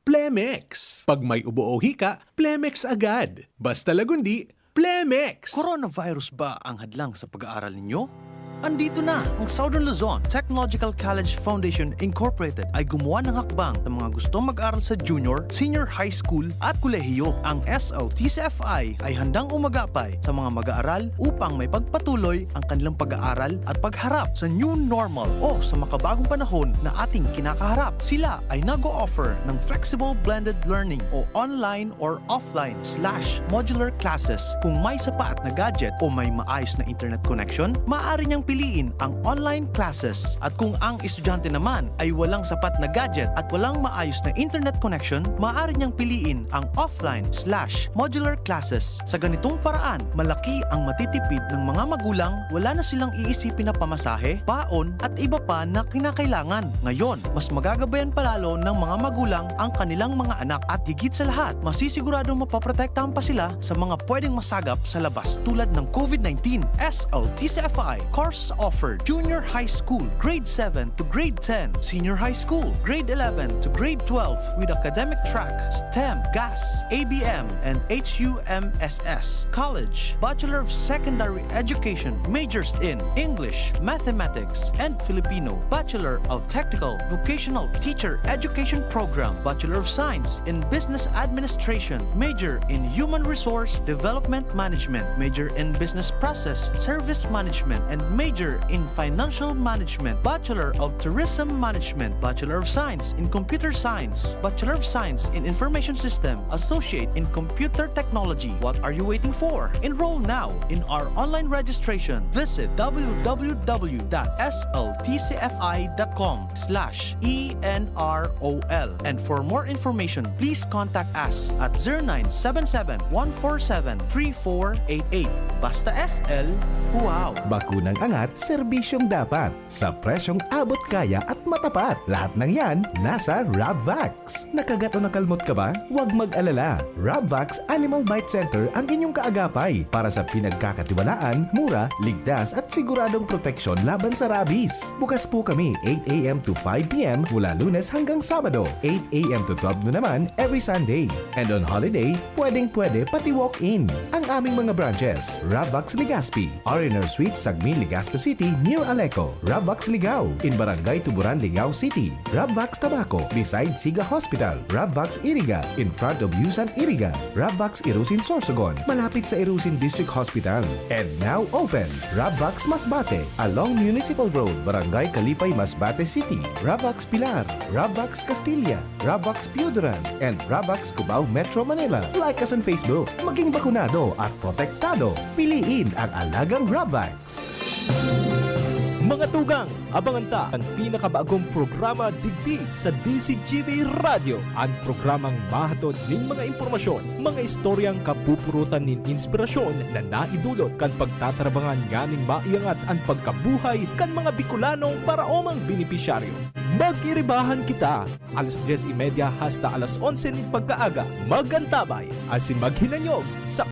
Plemex. Pag may ubo o hika, Plemex agad. Basta Lagundi, Plemex. Coronavirus ba ang hadlang sa pag-aaral ninyo? Andito na! Ang Southern Luzon Technological College Foundation Incorporated ay gumawa ng hakbang sa mga gustong mag-aral sa junior, senior high school at kolehiyo. Ang S L T C F I ay handang umagapay sa mga mag-aaral upang may pagpatuloy ang kanilang pag-aaral at pagharap sa new normal o sa makabagong panahon na ating kinakaharap. Sila ay nag-o-offer ng flexible blended learning o online or offline slash modular classes. Kung may sapat na gadget o may maayos na internet connection, maaari niyang piliin ang online classes. At kung ang estudyante naman ay walang sapat na gadget at walang maayos na internet connection, maaari niyang piliin ang offline slash modular classes. Sa ganitong paraan, malaki ang matitipid ng mga magulang, wala na silang iisipin na pamasahe, baon, at iba pa na kinakailangan. Ngayon, mas magagabayan pa lalo ng mga magulang ang kanilang mga anak at higit sa lahat, masisiguradong mapoprotektahan pa sila sa mga pwedeng masagap sa labas tulad ng COVID nineteen. S L T C F I, course offered, junior high school, grade seven to grade ten, senior high school, grade eleven to grade twelve with academic track, STEM, GAS, A B M, and H U M S S. College, Bachelor of Secondary Education, majors in English, Mathematics, and Filipino. Bachelor of Technical Vocational Teacher Education Program, Bachelor of Science in Business Administration, major in Human Resource Development Management, major in Business Process Service Management, and major in Financial Management, Bachelor of Tourism Management, Bachelor of Science in Computer Science, Bachelor of Science in Information System, Associate in Computer Technology. What are you waiting for? Enroll now in our online registration. Visit w w w dot s l t c f i dot com slash e n r o l. And for more information, please contact us at zero nine seven seven, one four seven, three four eight eight. Basta S L, wow! Bakunang angat, serbisyong dapat, sa presyong abot kaya at matapat. Lahat ng yan, nasa Rabvax. Nakagat o nakalmot ka ba? Huwag mag-alala. Rabvax Animal Bite Center ang inyong kaagapay para sa pinagkakatiwalaan, mura, ligtas at siguradong proteksyon laban sa rabies. Bukas po kami eight a m to five p m mula Lunes hanggang Sabado, eight a m to twelve noon naman every Sunday. And on holiday, pwedeng-pwede pati walk-in. Ang aming mga branches, Rabvax Legazpi, R and R Suite, Sagmin, Legazpi City, near Aleco, Rabvax Ligao, in Barangay Tuburan, Ligao City, Rabvax Tabaco, beside Siga Hospital, Rabvax Iriga, in front of Yusan Iriga, Rabvax Irusin Sorsogon, malapit sa Irusin District Hospital. And now open, Rabvax Masbate, along Municipal Road, Barangay Kalipay, Masbate City, Rabvax Pilar, Rabvax Castilla, Rabvax Pioduran, and Rabvax Cubao, Metro Manila. Like us on Facebook. Maging bakunado at protektado. Piliin ang alagang Rabvax. Mga tugang, abangan ta an pinakabagong programa digdi sa D C G B Radyo, an programang mahatod nin mga impormasyon, mga istoryang kapupurutan nin inspirasyon na naidulot kan pagtatarbangan nganing maiangat an pagkabuhay kan mga Bicolanong paraomang benepisyaryo. Mag-iribahan kita, alas dyes y media hasta alas onse nin pagkaaga. Mag-antabay asin maghinanyog sa